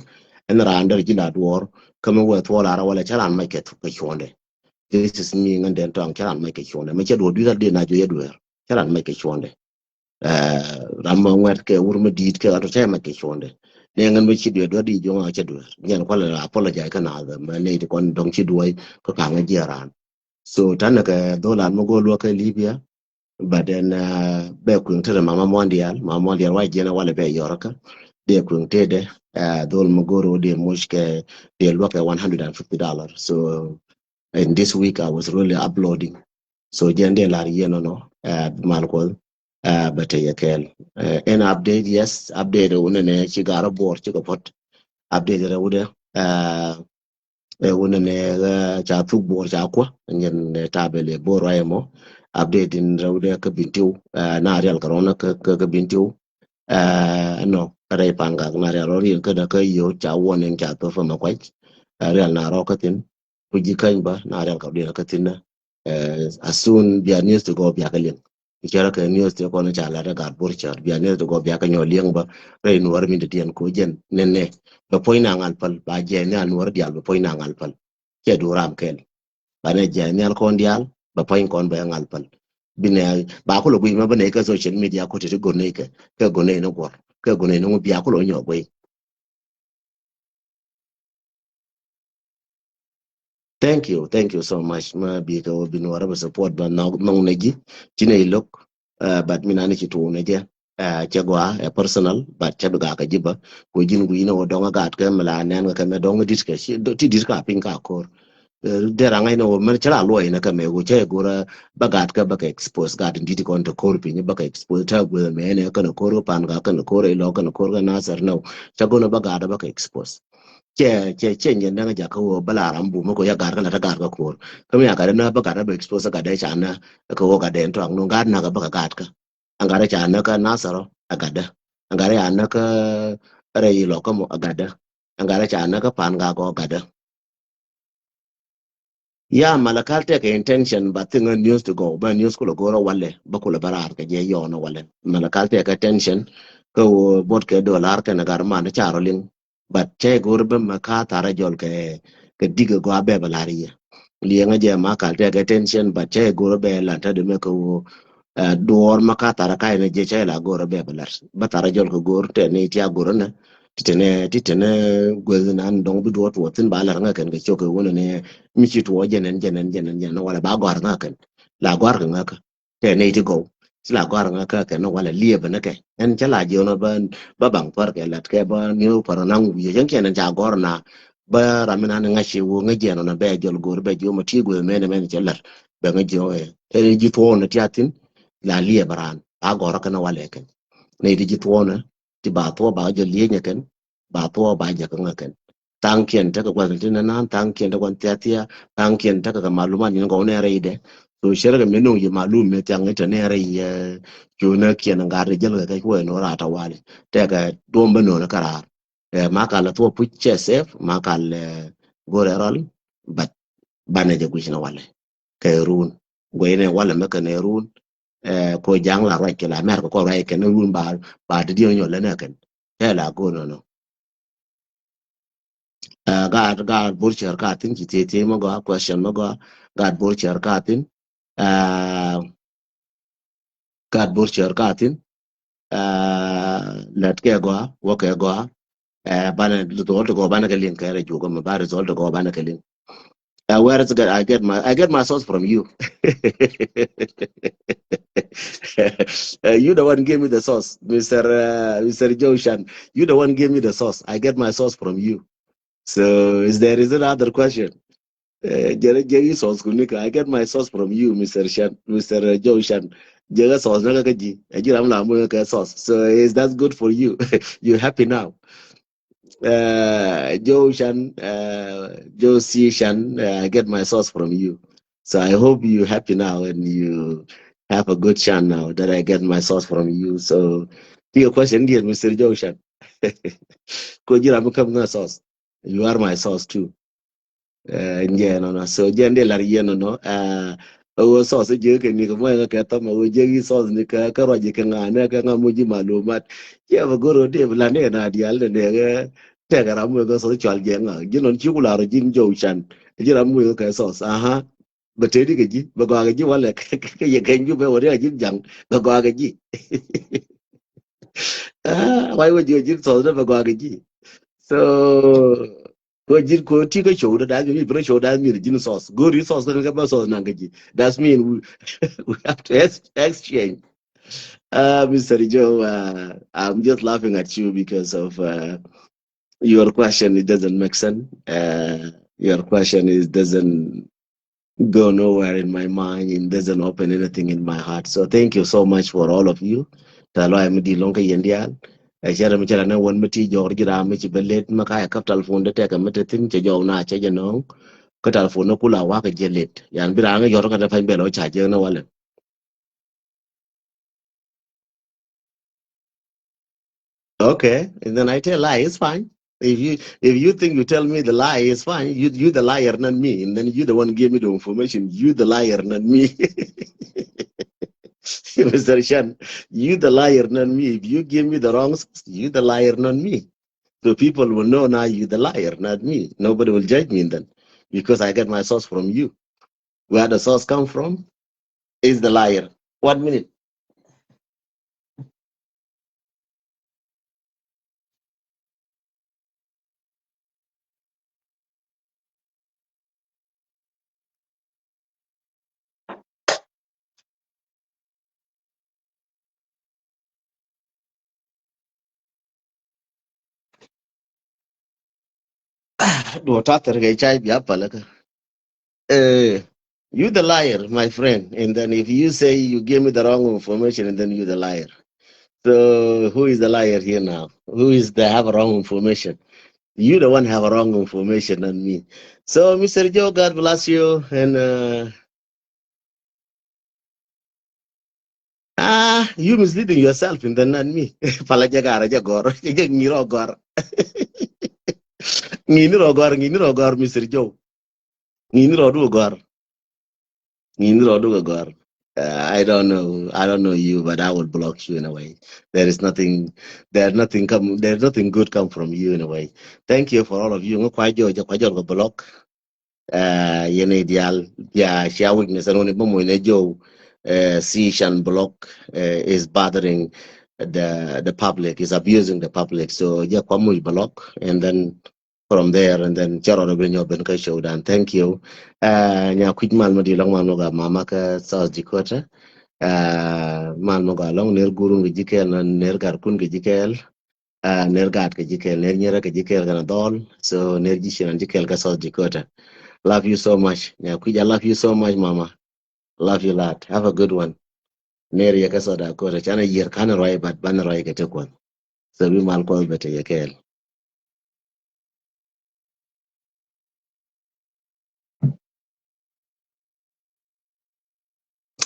Ɛn raan dɛr ji̱ la duɔr, kä mi wee thuɔɔl ara wala cɛ raan mac kɛ, kɛ cuɔndɛ. This is me ŋän den tɔŋ cɛ raan mac kɛ cuɔndɛ. Mɛ cɛ duɔr dui̱r a dee na juɔc a dueer. Cɛ raan mac kɛ cuɔndɛ. Ɛ, ram ma ŋuɛt kɛ wur ma di̱i̱t kɛ ɣa̱t tɛ mɛ kɛ cuɔ̱ndɛ. Nɛ ŋän ma ci dueer dueer di juɔ̱ŋ a cɛ dueer. Nyɛn kualɛ la apologize kä naath mɛ nɛy ti kɔn dɔ̱ŋ ci duɔ̱ɔ̱c kä ka̱ŋä jiɛ raan. So tanɛ kɛ dholan ma go̱o̱l wä kä Libya. But then, ɛ, bɛ kuiŋ tɛrɛ mama muɔ̱n diaal, mama muɔ̱n diaal wa jiɛn a walɛ bɛ yɔrä kä. Dee kuiŋ tëëdɛ, ɛ, dhol ma go̱o̱r wä dee muc kɛ dee luäk kɛ one hundred and fifty dollar. So in this week I was really uploading. So jɛn dee lar yɛn nɔnɔ, ɛ, mal kuɔth, ɛ, bɛ te yɛ kɛɛl. Ɛ, ɛn update, yes, update wunɛ nɛ ci garä buɔr ci kɛ puɔt. Update rɛ wudɛ, ɛ, ɛ, wunɛ nɛ, ɛ, ca thuk buɔr ca kuä, nyɛn, ɛ, tabɛ lɛ buɔr wa ɛmɔ. Update in rɛ wudɛ kä Bintiu, ɛ, na rial kɛ rɔnä kä, kä, kä Bintiu. Ɛ, ɛnɔ, rɛy pan gak na rial rɔ riɛn kä dä kä yio̱ ca wuɔn in ca thop fɛ mɛ kuac. Ɛ, rial na rɔ kä thin. Ku ji̱ käny bä na rial kɛ duiɛn kä thi̱n. Ɛ, as soon bia news ti gɔw bia kɛ liŋ. I̱ cɛ rɔ kɛ news ti kɔn ca lat ɛ gat bur cär bia news ti gɔw bia kɛ nyɔ liŋ bä rɛy nuɔr min ti diɛn ko jɛn nɛnɛ. Bɛ puɔ̱ny na ŋal päl ba jɛ ni a nuɔr dial bɛ puɔ̱ny na ŋal päl. Cɛ du ram kɛl. Ba nɛ jɛ ni al kɔn dial bɛ puɔ̱ny kɔn bɛ ŋal päl. Bi nɛ ba kulɛ guic mɛ bä nɛ kɛ social media ko ti ti gon nɛ kɛ kɛ gon nɛ ni guɔr kɛ gon nɛ ni ŋu bia kulɛ nyɔ guic. Thank you, thank you so much. Ma bi kɛ wä bi nuɔrä bɛ support bä nɔŋ nɛ ji̱ ci nɛ ilok. But mi nani ci tuunɛ jɛ cɛ gɔaa ɛ personal but cɛ bi gak kɛ ji̱ bä. Kuɛ ji̱n gui̱n ɛ wä dɔŋ ɛ gat kɛ mi la nɛn kɛ kɛ mɛ dɔŋ ɛ dit kɛ ti dit ka piny ka ko̱r. Dera ŋa̱c ni wä mɛn cɛ la luɔc ni kɛ mɛ wä cɛ go̱rä bä gat kɛ bä kɛ expose gat in dit kɔn te ko̱r piny bä kɛ expose te gueth mɛ ni kɛn ko̱r kɛ pan ka kɛn ko̱r ɛ ilɔ kɛn ko̱r kɛ nasɛr ni wä cɛ go̱rä bä gat bä kɛ expose. Cɛ cɛ cɛ nyɛ nɛŋ jakä wä bä la ram bumä kɛ ya gat kɛ la te gat kɛ ko̱r kɛ mi a gat ni bä gat bä expose gat dee ca ni kɛ wä gat dee in tɔak ni gat nak bä kɛ gat kɛ. Aŋarɛ ca näk kä Nasarɔ agatdä. Aŋarɛ ca näk kä rɛy ilɔkä mɔ agatdä. Aŋarɛ ca näk kä pan gak ɔ agatdä. Ya Malakal tekɛ intention ba thiŋ ɛ news ti gɔw bä news kulɛ go̱rä walɛ bä kulɛ bä raar kɛ jɛ yɔɔnä walɛ. Malakal tekɛ intention kä wä bot kɛ dolar kɛnɛ gat man ca rɔ liŋ. But cɛ go̱r bä mɛ ka tharä jɔl kɛ kɛ digɛ gɔaa bɛ bɛ lar yɛ. Liɛŋä jɛ ma kal tɛ kɛ tension but cɛ go̱r bɛ lan ta de mɛ kɛ wo. Duɔr ma ka tharä ka inɛ jɛ cɛ la go̱r bɛ bɛ lar bä tharä jɔl kɛ go̱r tɛ ni tia go̱r nɛ ti tɛnɛ ti tɛnɛ gueth nan dɔŋ bi duɔr tuɔ thin ba lar ŋa kɛn kɛ cok kɛ wunɛ ni mi ci tuɔ jɛ nɛn jɛ nɛn jɛ nɛn jɛ nɛn wala ba gɔr ŋa kɛn la gɔr kɛ ŋa kɛ. Kɛ nɛy ti gɔw ci la gɔ̱a̱r ŋä kä kɛ ni walɛ liɛpɛ ni kɛ ɛn cä la jiɔn bä bä baŋ pär kɛ lat kɛ bä ni pär naŋ wi̱i̱ cä kiɛn ca gɔ̱r na bä ram mi na ni ŋa̱c ci wä ŋäc jiɛn ɔn bɛ jɔl go̱r bɛ jiɔm ti go̱ mɛn mɛn cɛ lat bɛ ŋäc jiɔn ɛ ɛn ji̱ thuɔɔn ti a thi̱n la liɛpɛ raan a gɔ̱r kɛ ni walɛ kɛn nɛy ti ji̱ thuɔɔn ti ba thuɔɔ ba jɔl liɛc ni kɛn ba thuɔɔ ba jɛ kä ŋä kɛn. Thaŋkiɛn tekɛ gua̱th tin naan thaŋkiɛn tekɛ gua̱n thiathia thaŋkiɛn tekɛ kɛ malumat nyin gɔw nɛ rɛy dɛ. So cɛ rɛ kɛ mi nuŋ yi malum mi thiaŋ ite nɛ rɛy yɛ. Cu nɛ kiɛn ŋa̱r ni jäl kɛ kɛ cuɛ nɔ rat a wali tekɛ duɔm bä nɔn kä raar. Ɛ ma kal thuɔɔ puc cɛ sɛf ma kal go̱rɛ rɔl. But banɛ jɛ guic nɛ walɛ kɛ run guic nɛ walɛ mɛ kɛ nɛ run. Ɛ, ko ja̱ŋ la ruac kɛ la America kɔ ruac kɛn run ba, ba di diɛn nyɔl lɛ nɛ kɛn. Tɛ la go nɔnɔ. Ɛ, gaat, gaat bor cɛr ka thin ci thiec thiec mɛ gɔaa, question mɛ gɔaa. Gaat bor cɛr ka thin. Ɛ, gaat bor cɛr ka thin. Ɛ, lɛt kɛ gɔaa, wä kɛ gɔaa. Ɛ, banɛ result gɔaa, banɛ kɛ liŋ kɛ rɛ jukɛ mɛ ba result gɔaa, banɛ kɛ liŋ. Uh, where is it? I get my, I get my sauce from you. Uh, you the one gave me the sauce, Mister, uh, Mister Joe Shan. You the one gave me the sauce. I get my sauce from you. So is there is another question? Uh, jere jere sauce kunika. I get my sauce from you, Mister Shan, Mister Joe Shan. Jere sauce na ka ji. Ajira mla mo ka sauce. So is that good for you? You happy now? Uh, Joe Shan, uh, Joe C Shan, uh, I get my sauce from you. So I hope you happy now and you have a good Shan now that I get my sauce from you. So, your question, dear Mister Joe Shan. Ko jira mi kam na sauce. You are my sauce too. Ɛ, njɛ nɔnɔ. So jɛ ndɛ lar yɛ nɔnɔ. Ɛ, ɛ wä sauce jɛ kɛ ni kɛ mɔ kɛ tɔmɔ wä jɛ gi sauce ni kɛ kɛ rɔ jɛ kɛ ŋa nɛ kɛ ŋa mɔ ji malumat. Jɛ bɛ goro dɛ bɛ la nɛ na dial nɛ nɛ kɛ tɛ kɛ ram mɔ kɛ sauce cual jɛ ŋa. Ji nɔn ci kula rɔ jin Joe Shan. Ji ram mɔ kɛ sauce. Aha. Bɛ tɛ di kɛ ji bɛ gɔa kɛ ji walɛ kɛ yɛ kɛ ju bɛ wä ri a jin jaŋ bɛ gɔa kɛ ji. Ah, wai wä ji̱ ji̱ sauce dä bɛ gɔaa kɛ ji̱. So ko ji̱ ko ti kä show dä, that mean bro show, that mean ji̱ sauce. Go ri sauce kä bä sauce naŋ kɛ ji̱. That mean we, we have to ex exchange. Uh, Mister Joe, uh, I'm just laughing at you because of, uh, your question. It doesn't make sense. Uh, your question is doesn't go nowhere in my mind and doesn't open anything in my heart. So thank you so much for all of you. Tɛ lɔac mi di lɔŋ kä yɛn diaal. Ɛ cɛ rɛ mi cɛ rɛ nɛ wän mi ti jɔɔk ri ji̱ ram mi ci bɛ let mi ka yɛ käp telephone dee tɛkɛ mi te thin cɛ jɔɔk na cɛ jɛ nɔŋ. Kä telephone ni kula wakɛ jɛ let. Yan bi ram ŋä yɔt kä te pany bɛ lɔ ca jɛ nɛ walɛ. Okay, and then I tell lie, it's fine. If you, if you think you tell me the lie, it's fine. You, you the liar, not me. And then you the one give me the information. You the liar, not me. Mister Shan, you the liar, not me. If you give me the wrong sauce, you the liar, not me. So people will know now you the liar, not me. Nobody will judge me then because I get my sauce from you. Where the sauce come from is the liar. One minute. Duɔ tathir kɛ cay bia palä kä. Eh, you the liar, my friend. And then if you say you give me the wrong information, and then you the liar. So who is the liar here now? Who is the have wrong information? You the one have wrong information than me. So Mister Joe, God bless you. And, uh, ah, you misleading yourself and then not me. Pala jagara jagor. Jagara ngiro gor. Ngini rogor, ngini rogor, Mister Joe. Ngini rodu gor. Ngini rodu gor. Uh, I don't know. I don't know you, but I will block you in a way. There is nothing. There nothing come. There's nothing good come from you in a way. Thank you for all of you. Ngo kwa jo, jo kwa jo ko block. Uh, yene dial. Yeah, share weakness. Anoni bomo ne jo. Uh, si shan block, uh, is bothering the the public, is abusing the public. So yeah, kwa mu block, and then from there, and then cɛ rɔ ben nyɔ ben kä show dan. Thank you. Uh, nya kui̱c mal ma di lɔŋ mal ma ga mama kä South Dakota. Uh, mal ma ga lɔŋ ner gurun ga jikel na ner gar kun ga jikel. Uh, ner gat ga jikel, ner nyera ga jikel ga na dol. So ner jichinan jikel kä South Dakota. Love you so much. Nya kui̱c, I love you so much, mama. Love you lot. Have a good one. Ner yɛ kä South Dakota. Chana yier kan rɔy, but ban rɔy kɛ te kuan. So bi mal kuɔth bɛ te yɛ kɛɛl.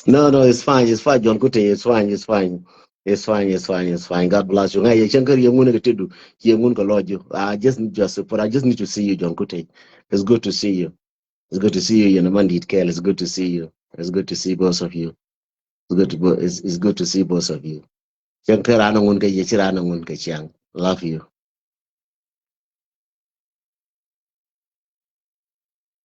No, no, it's fine, it's fine, John Kute, it's fine, it's fine. It's fine, it's fine, it's fine. God bless you. Ngai, yɛ cɛn kɛ riɛ ŋun kɛ te du. Yɛ ŋun kɛ lɔ ju. I just need your support. I just need to see you, John Kute. It's good to see you. It's good to see you, yɛn man dit kɛɛl. It's good to see you. It's good to see both of you. It's good to, it's, it's good to see both of you. Cäŋ kä raan ŋun kɛ yɛ ci raan ŋun kɛ cäŋ. Love you.